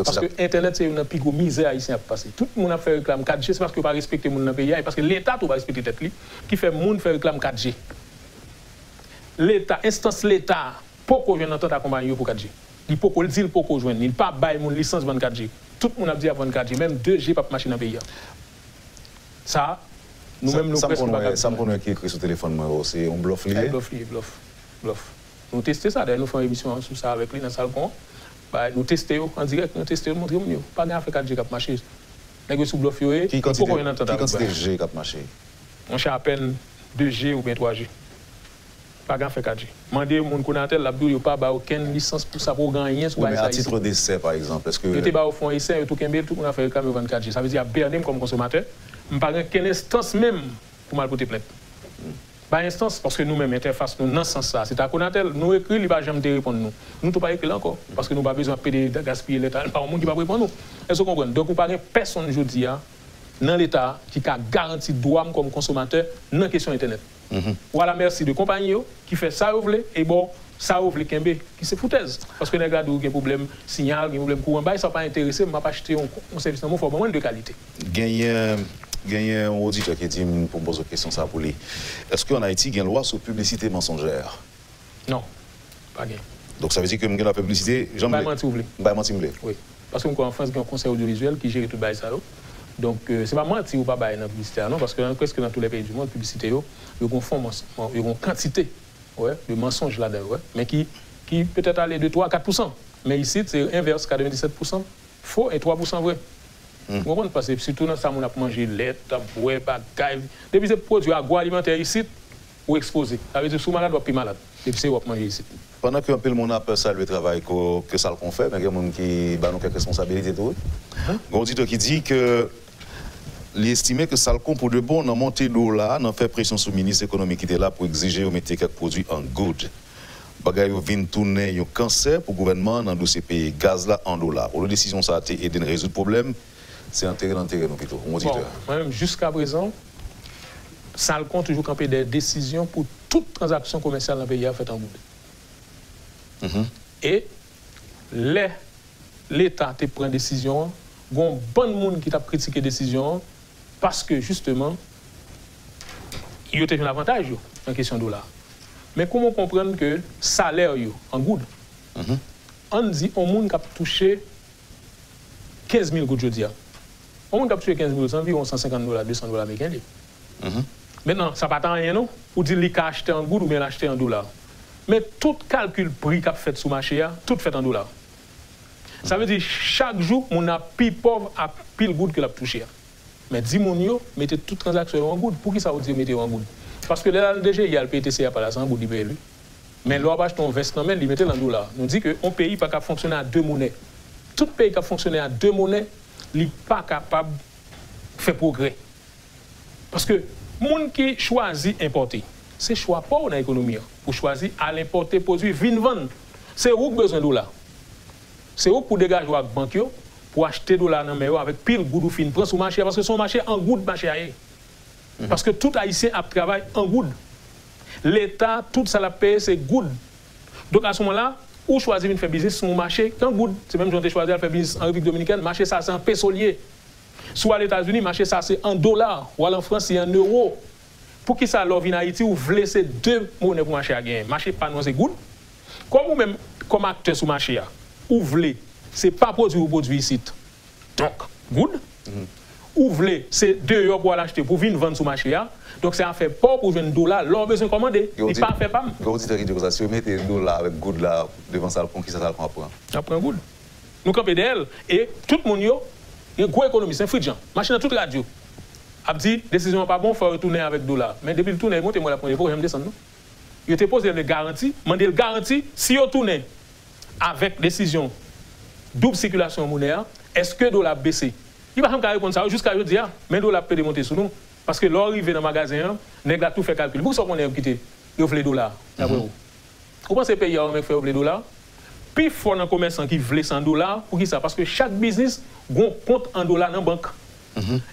Paske entènèt se youn nan pi gwo mizè Ayisyen ap pase. Tout moun ap fè reklam kat G, se paske yo pa respekte moun nan peyi a, e paske Leta tou pa respekte tèt li, ki fè moun fè reklam kat G. Leta, enstans Leta a poko jwenn antant ak konpayi yo pou kat G. Li poko, li di l poko jwenn, li pa bay moun lisans vann kat G. Tout moun ap di y ap vann kat G, menm de G p ap mache nan peyi a. Sa, nou menm nou prèske pa ka konprann. Sa m konn wè ki ekri sou telefòn mwen, se yon blòf li ye? Blòf li ye, blòf. Blòf. Nou teste sa, dayè nou fè yon emisyon sou sa avèk li nan Salcon. Bay, nou teste yo an dirèk, nou teste yo, nou montre moun yo. Pa gen afè kat G k ap mache. Nèg yo sou blòf yo ye, yo poko jwenn antant avèk bay. Ki kantite G k ap mache? Monchè, apèn de G oubyen twa G. Pa gen afè kat G. Mande moun Conatel, l ap di w yo pa ba okenn lisans pou sa, pou w gen anyen sou bagay sa isit. Wi, men a titre d'essai, pa egzanp, èske... Yo te ba yo fè yon esè, yo tou kenbe l, tout moun ap fè reklam, yo vann kat G. Sa vle di y ap bène m kòm konsòmatè. M pa gen kenn enstans menm pou m al pote plent. Pa enstans, paske nou menm entèfas nou nan sans sa, se ta Conatel, nou ekri, li pa janm te reponn nou. Nou tou pa ekri l ankò, paske nou pa bezwen ap pede gaspiye lè ta, pa yon moun ki p ap reponn nou. Èske w konprann? Donk, ou pa gen pèsonn jodi a, nan Leta a, ki ka garanti dwa m kòm konsomatè nan kesyon entènèt. Ou à la merci de konpayi yo, ki fè sa yo vle, e ba w sa yo vle kenbe, ki se foutèz. Paske nèg la di w gen pwoblèm siyal, gen pwoblèm kouran, bay sa pa enterese m, m ap achte yon, yon sèvis nan men w, fò w ban mwen l de kalite. Genyen, genyen yon oditè ki di m pou m poze w kesyon sa pou li. Èske ann Ayiti gen lwa sou piblisite mansonjè? Non, pa gen. Donk, sa vle di ke m gen dwa fè piblisite jan m vle? Bay manti ou vle. M bay manti m vle. Wi. Paske m kwè an Frans, gen yon konsèy odyovizyèl ki jere tout bagay sa yo. Donk, euh, se pa manti ou pa bay nan piblisite a, non, paske nan, prèske nan tout lè peyi di mond, piblisite yo, yo gen yon fon mans-, yo gen yon kantite, wè, de mansonj ladan yo, wè, men ki, ki petèt ale de twa a kat pousan. Men isit, se envès, katrevendisèt pousan fo e twa pousan vrè. Ou konprann? Paske sitou nan sa moun ap manje, lèt, ap bwè, bagay. Depi se pwodui agwoalimantè isit, ou ekspoze. Sa vle di, si w malad, w ap pi malad. Depi se w ap manje isit. Pandan ke anpil moun ap salye travay ko-, ke Salcon fè, men gen moun ki ba nou kèk responsabilite tou, wi. Gen yon oditè ki di ke li estime ke Salcon pou de bon nan monte dola, nan fè presyon sou minis ekonomi ki te la pou egzije yo mete kèk pwodui an goud. Bagay yo vin tounen yon kansè pou gouvènman an nan dosye peye gaz la an dola. Olye desizyon sa a te ede n rezoud pwoblèm, se antere n antere nou pito. Yon oditè. Bon, mwen menm, jiskaprezan, Salcon toujou kanpe dèyè desizyon pou tout tranzaksyon komèsyal nan peyi a fèt an goud. E lè Leta te pran desizyon an, gen yon bann moun ki t ap kritike desizyon an, paske, jisteman, yo te jwenn avantaj yo nan kesyon dola. Men kòman w konprann ke salè yo an goud? Ann di, yon moun k ap touche kenz mil goud jodi a. Yon moun k ap touche kenz mil goud, se anviwon san senkant dola, de san dola ameriken li ye. Mentnan, sa pa t anyen non, pou di li ka achte an goud oubyen l achte an dola. Men tout kalkil pri k ap fèt sou mache a, tout fèt an dola. Sa vle di, chak jou, moun nan ap pi pòv ak pil goud ke l ap touche a. Men di moun yo, mete tout tranzaksyon yo an goud. Poukisa w di yo mete yo an goud? Paske lè l al nan D G I a, l peye T C A pa la, se an goud li peye l, wi. Men lè w ap achte yon vès nan men l, li mete l an dola. Nou di ke yon peyi pa ka fonksyone a de monè. Tout peyi k ap fonksyone a de monè, li pa kapab fè pwogrè. Paske moun ki chwazi enpòte, se chwa pa w nan ekonomi an. Pou chwazi al enpòte pwodui, vin vann. Se ou k bezwen dola. Se ou k pou degaje w ak bank yo, pou achte dola nan men yo avèk pil goud ou fin pran sou mache a, paske se yon mache an goud mache a ye. Paske tout Ayisyen ap travay an goud. Leta, tout sa l ap peye, se goud. Donk, a se moman la, ou chwazi vin fè biznis sou yon mache ki an goud. Se menm jan w te chwazi al fè biznis an Repiblik Dominikèn, mache sa a se an peso l ye. Si w al Etazini, mache sa a se an dola. W al an Frans, se an ewo. Poukisa lè w vin Ayiti, ou vle se de monè pou mache a genyen? Mache pa nou an se goud. Kòm ou menm, kòm aktè sou mache a, ou vle, se pa pwodui ou pwodui isit. Donk, goud. Ou vle, se deyò pou w al achte, pou w vin vann sou mache a. Donk, se afè pa w pou w jwenn dola lè w bezwen kòmande. Li pa afè pa m. Gen oditè ki di konsa, si yo mete dola avèk goud la devan Salcon, kisa Salcon ap pran? Ap pran goud. Nou kanpe dèyè l. E tout moun yo, gen gwo ekonomis, Fritz Jean, mache nan tout radyo, ap di, desizyon an pa bon, fò yo tounen avèk dola. Men depi l tounen, li monte, mwen l ap monte, li poko janm desann, non. Yo te poze l de garanti, mande l garanti, si yo tounen avèk desizyon doub sikilasyon monè a, èske dola ap bese? Li pa janm ka reponn sa yo jiska jodi a, men dola ap pede monte sou nou. Paske lè w rive nan magazen an, nèg la tou fè kalkil. Poukisa w konnen yo kite, yo vle dola a, daprè ou? Ou panse peyi a yo menm k fè yo vle dola? Pi fò nan komèsan ki vle sa an dola, poukisa? Paske chak biznis gon kont an dola nan bank.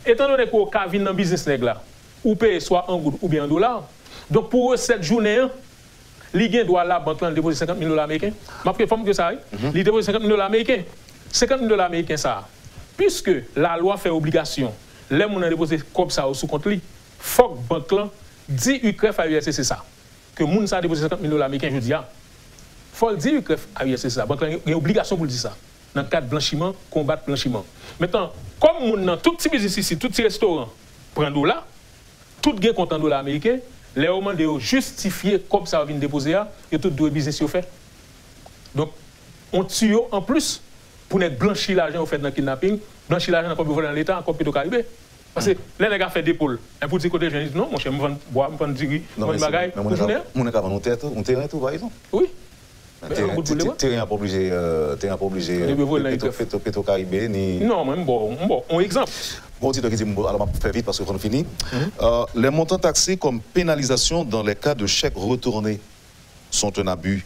Etandone ke w ka vin nan biznis nèg la, ou peye swa an goud oubyen an dola. Donk, pou resèt jounen an, li gen dwa labank lan, li depoze senkant mil dola ameriken. M ap fè fòm ke sa, wi. Li depoze senkant mil dola ameriken. Senkant mil dola ameriken sa a, piske lalwa fè obligasyon, lè moun nan depoze kòb sa yo sou kont li, fòk bank lan di UCREF a URCC sa, ke moun sa a depoze senkant mil dola ameriken jodi a. Fò l di UCREF a URCC sa, bank lan gen obligasyon pou l di sa, nan kad blanchiman, konbat blanchiman. Mentnan, kòm moun nan, tout ti biznis isit, tout ti restoran, pran dola, tout gen kont an dola ameriken, lè yo mande yo jistifye kòb sa yo vin depoze a, yo tout dwe biznis yo fè. Donk, on tiyo anplis pou nèg blanchi lajan yo fèt nan kidnaping, blanchi lajan nan kòb yo vòlè nan Leta, kòb Petro Caribe. Paske lè nèg ap fè depo l, enpi w di kote l jwenn li, non, monchè, m vann bwa, m vann diri, m vann bagay, pou jounen an. Moun nan ka vann yon tèt, yon teren tou, pa egzanp. Wi. Teren an pa oblije, teren an pa oblije Petro Caribe ni. Non, mwen m ba w, m ba w yon egzanp. Gon oditè ki di m, alò m ap fè vit paske fò n fini. Les montants taxés comme pénalisation dans les cas de chèques retournés sont un abus.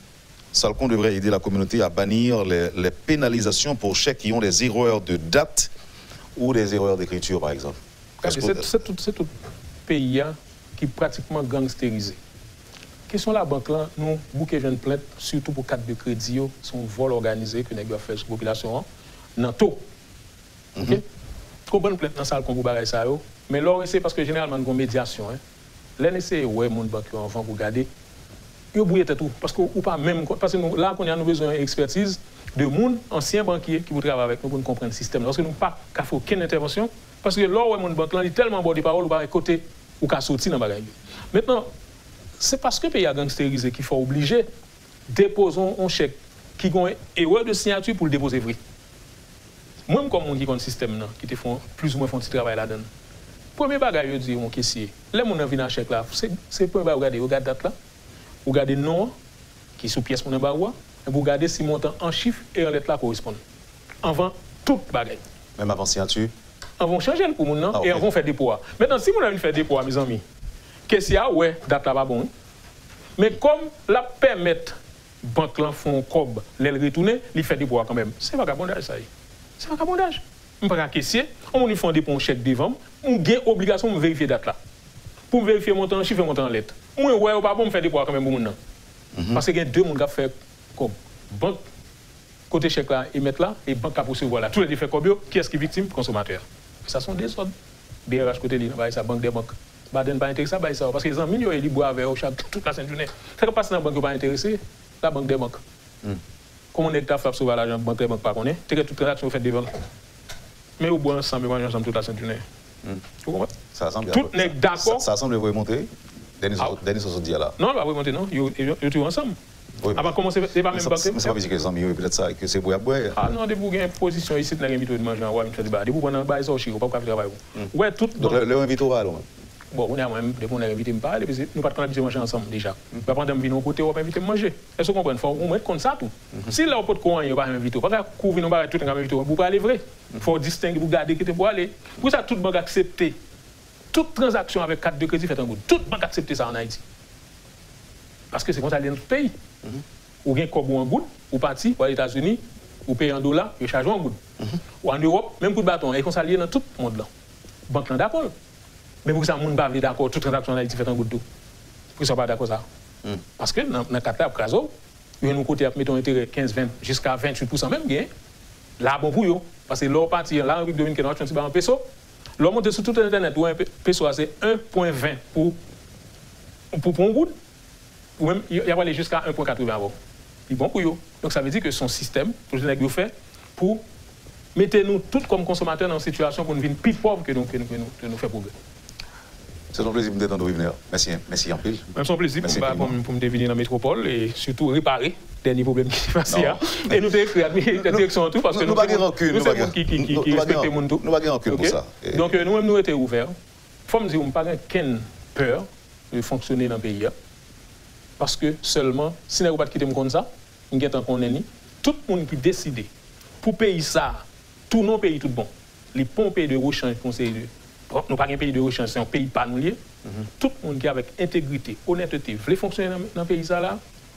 Salcon devrait aider la communauté à bannir les, les pénalisations pour chèques qui ont des erreurs de date ou des erreurs d'écriture, par exemple. Gade, se tout, se tout peyi a ki pratikman gangsterize. Kesyon labank lan, nou bouke jwenn plent, sitou pou kat de kredi yo, se yon vòl òganize ke nèg yo ap fè sou popilasyon an, nan to. Oke? Konprann plent nan Salcon pou bagay sa yo, men lè w eseye, paske jeneralman n gon medyasyon, en. Lè n eseye wè moun bank yo anvan pou gade, yo bwouye tèt ou, paske ou pa menm, paske nou, la kounye a nou bezwen ekspètiz de moun, ansyen bankye ki pou travay avèk nou pou n konprann sistèm nan, paske nou pa ka fè okenn entèvansyon, paske lè w wè moun bank lan, li tèlman ba w de pawòl, ou pa wè kote ou ka soti nan bagay yo. Mentnan, se paske peyi a gangsterize ki fè w oblije depoze yon chèk ki gen yon erè de siyati pou l depoze vre. Mwen menm kòm moun ki konn sistèm nan, ki te fè plizoumwen fè yon ti travay ladan l, premye bagay yo di yon kesye, lè moun nan vin ak chèk la, se, se premye bagay yo gade, yo gade dat la, ou gade non an ki sou pyès moun nan ba ou a, epi w gade si montan an chif e an lèt la koresponn. Anvan tout bagay. Menm avan siyati? Anvan w chanje l pou moun nan e anvan w fè depo a. Mentnan, si moun nan vin fè depo a, mezanmi, kesye a wè dat la pa bon, wi. Men kòm l ap pèmèt bank lan fè yon kòb lè l retounen, li fè depo a kanmenm. Se vagabondaj sa ye. Se vagabondaj. M pa ka kesye, yon moun vin fè yon depo yon chèk devan m, m gen obligasyon pou m verifye dat la. Pou m verifye montan an chif e montan an lèt. Mwen wè yo pa bon, m fè depo a kanmenm pou moun nan. Paske gen de moun k ap fè kòb. Bank kote chèk la emèt la, e bank k ap resevwa la. Toulède fè kòb yo, kiyès ki viktim? Konsomatè a. Sa se yon dezòd. B R H kote li nan bagay sa, bank dè bank. Baden pa enterese a bagay sa yo, paske zanmi l yo ye, li bwè avè yo chak tout lasent jounen. Sa k ap pase nan bank yo pa enterese, labank dè bank. Kòman nèg ta fè ap sove lajan bank lè bank pa konnen? Te gen tout tranzaksyon yo fèt devan l. Men yo bwè ansanm, yo manje ansanm tout lasent jounen. Ou konprann? Tout nèg dakò. Sa sanble voye monte, wi. Dènye sa w sot di a la. Non, l pa voye monte non. Yo, yo, yo toujou ansanm. Apa kòman se, se pa menm bank yo? Men se pa vle di ke zanmi yo, petèt sa, ke se bwè y ap bwè. Ah non, depi w gen pozisyon isit, nèg envite w vin manje anwo, m fè deba. Depi w pran nan bagay sa w chire, w p ap ka fè travay ou. Ou wè tout. Donk lè yo envite w, w pa ale w menm? Bon, kounye a mwen, depi yon nèg envite m, m pa ale, paske nou pa t konn abitye manje ansanm deja. Epi apre, m vin yon kote, w ap envite m manje. Èske w konprann? Fò w mèt konn sa tou. Si lè w potko anyen, yo pa janm envite w, pa ka kou vin yon bagay tout nèg ap envite w, epi w prale vre. Fò w distenge, pou w gade kote pou w ale. Poukisa tout bank aksepte, tout tranzaksyon avèk kat de kredi fèt an goud? Tout bank aksepte sa ann Ayiti. Paske se konsa l ye nan tout peyi. Ou gen kòb ou an goud, ou pati, ou al Etazini, ou peye an dola, yo chaje w an goud. Ou ann Ewòp, menm kout baton an, e konsa l ye nan tout mond lan. Bank lan dakò l. Men poukisa moun pa vle dakò tout tranzaksyon ann Ayiti fèt an goud tou? Poukisa yo pa dakò sa? Paske nan, nan kat la, y ap kraze w. Yo jwenn yon kote, y ap mete yon enterè kenz, ven, jiska venntuit pousan menm, gen. La bon pou yo. Paske lè w pati, la Repiblik Dominikèn, w ap jwenn ti bagay an peso. Lè w monte sou tout entènèt, ou wè pe-, peso a se en pwen ven pou, pou, pou yon goud. Ou menm, y, y ap ale jiska en pwen katreven avè w. Li bon pou yo. Donk, sa vle di ke se yon sistèm, pou nèg yo fè, pou mete nou tout kòm konsomatè nan yon sitiyasyon pou n vin pi pòv ke nou, ke nou, ke nou, ke nou fè pwogrè. Se yon plezi pou m te tande w, Yvener. Mèsi, mèsi anpil. Mwen, se yon plezi pou m, pou m te vini nan metwopòl e sitou repare dènye pwoblèm ki te pase a. E nou te ekri administ-, direksyon an tou, paske nou, nou se moun ki, ki, ki, ki respekte moun tou. Nou pa gen rankin pou sa. Donk, nou menm, nou rete ouvè. Fò m di w, m pa gen kenn pè de fonksyone nan peyi a. Paske sèlman, si nèg yo pa t kite m konn sa, m gentan konnen li. Tout moun ki deside pou peyi sa a tounen yon peyi tout bon, li pa yon peyi de rechanj pou yon seri de, bon, nou pa gen peyi de rechanj, se yon peyi pa nou l ye. Tout moun ki avèk entegrite, onètete, vle fonksyone nan, nan peyi sa la,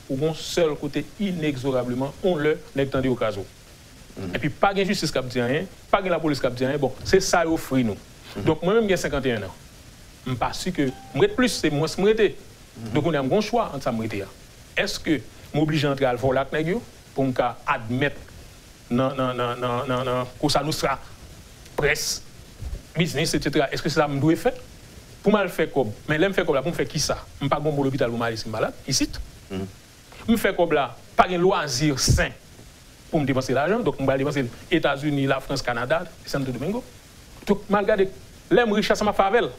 ou gon sèl kote inegzorableman, on lè, nèg tande yo kraze w. Epi pa gen jistis k ap di anyen, pa gen lapolis k ap di anyen, bon, se sa yo ofri nou. Donk mwen menm m gen senkanteyen an. M pa si ke m ret plis, se mwens m rete. Donk kounye a m gon chwa ant sa m rete a. Èske m oblije antre al vòlè ak nèg yo pou m ka admèt nan, nan, nan, nan, nan, nan Cosa Nostra, près, biznis, etsetera. Èske se sa m dwe fè? Pou m al fè kòb. Men lè m fè kòb la, pou m fè kisa? M pa gen yon bon lopital pou m ale si m malad, isit. M fè kòb la, pa gen lwazi sen pou m depanse lajan. Donk, m pral depanse l Etazini, Lafrans, Kanada, Santo Domingo. Donk, m al gade, lè m rich la, sa m ap fè avè l.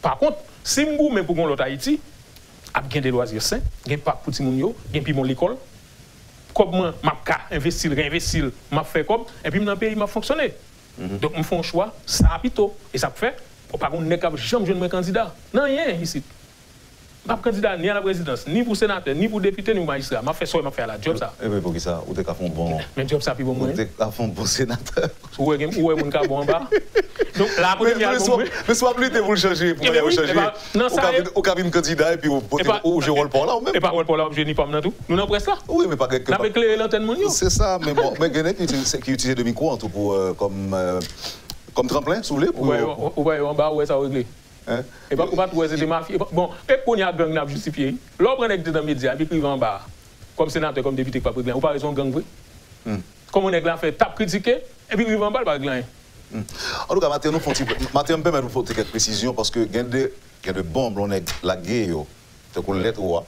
Pa kont, si m goumen pou gen yon lòt Ayiti, ap gen de lwazi sen, gen pak pou timoun yo, gen pi bon lekòl. Kòb mwen, m ap ka envesti l, reenvesti l, m ap fè kòb, epi m nan peyi, m ap fonksyone. Donk, m fè yon chwa, sa pito. E sa k fè, ou pa gen yon nèg k ap janm jwenn mwen kandida. Nan anyen isit. M p ap kandida ni a la prezidans, ni pou senatè, ni pou depite, ni pou majistra. M ap fè sa m ap fè a la, djòb sa. Ebyen, poukisa? Ou te ka fè yon bon, men djòb sa pi bon mwen. Ou te ka fè yon bon senatè. Ou wè, gen, ou wè moun ka bon anba. Donk, la, kote m ye a, bon mwen. Men si w ap lite pou l chanje, pou mannyè w chanje, ou ka vin, ou ka vin kandida epi ou pote, ou jwe wòl pa w la ou menm. E pa wòl pa w la w ap jwe ni pa m nan tou. Nou nan près la. Wi, men pa gen. N ap eklere lantèn moun yo. Se sa, men bon, men gen nèg ki itilize, ki itilize de mikwo an tou pou, euh, kòm, euh, kòm tranplen, si w vle, pou yo. Ou wè yo anba, ou wè sa yo regle. E pa, ou pa t wè se te mafya. Bon, e kounye a gang n ap jistifye. Lè w pran nèg ki te nan medya, epi ki rive anba a, kòm senatè, kòm depite, ki p ap regle anyen, ou pa wè se yon gang vre? Kòman nèg la fè t ap kritike, epi rive anba, l pa regle anyen? Antouka, maten nou fè yon ti, maten an m pèmèt nou pote kèk presizyon, paske gen de, gen de bonm lè yon nèg lage yo, tankou lèt ou a,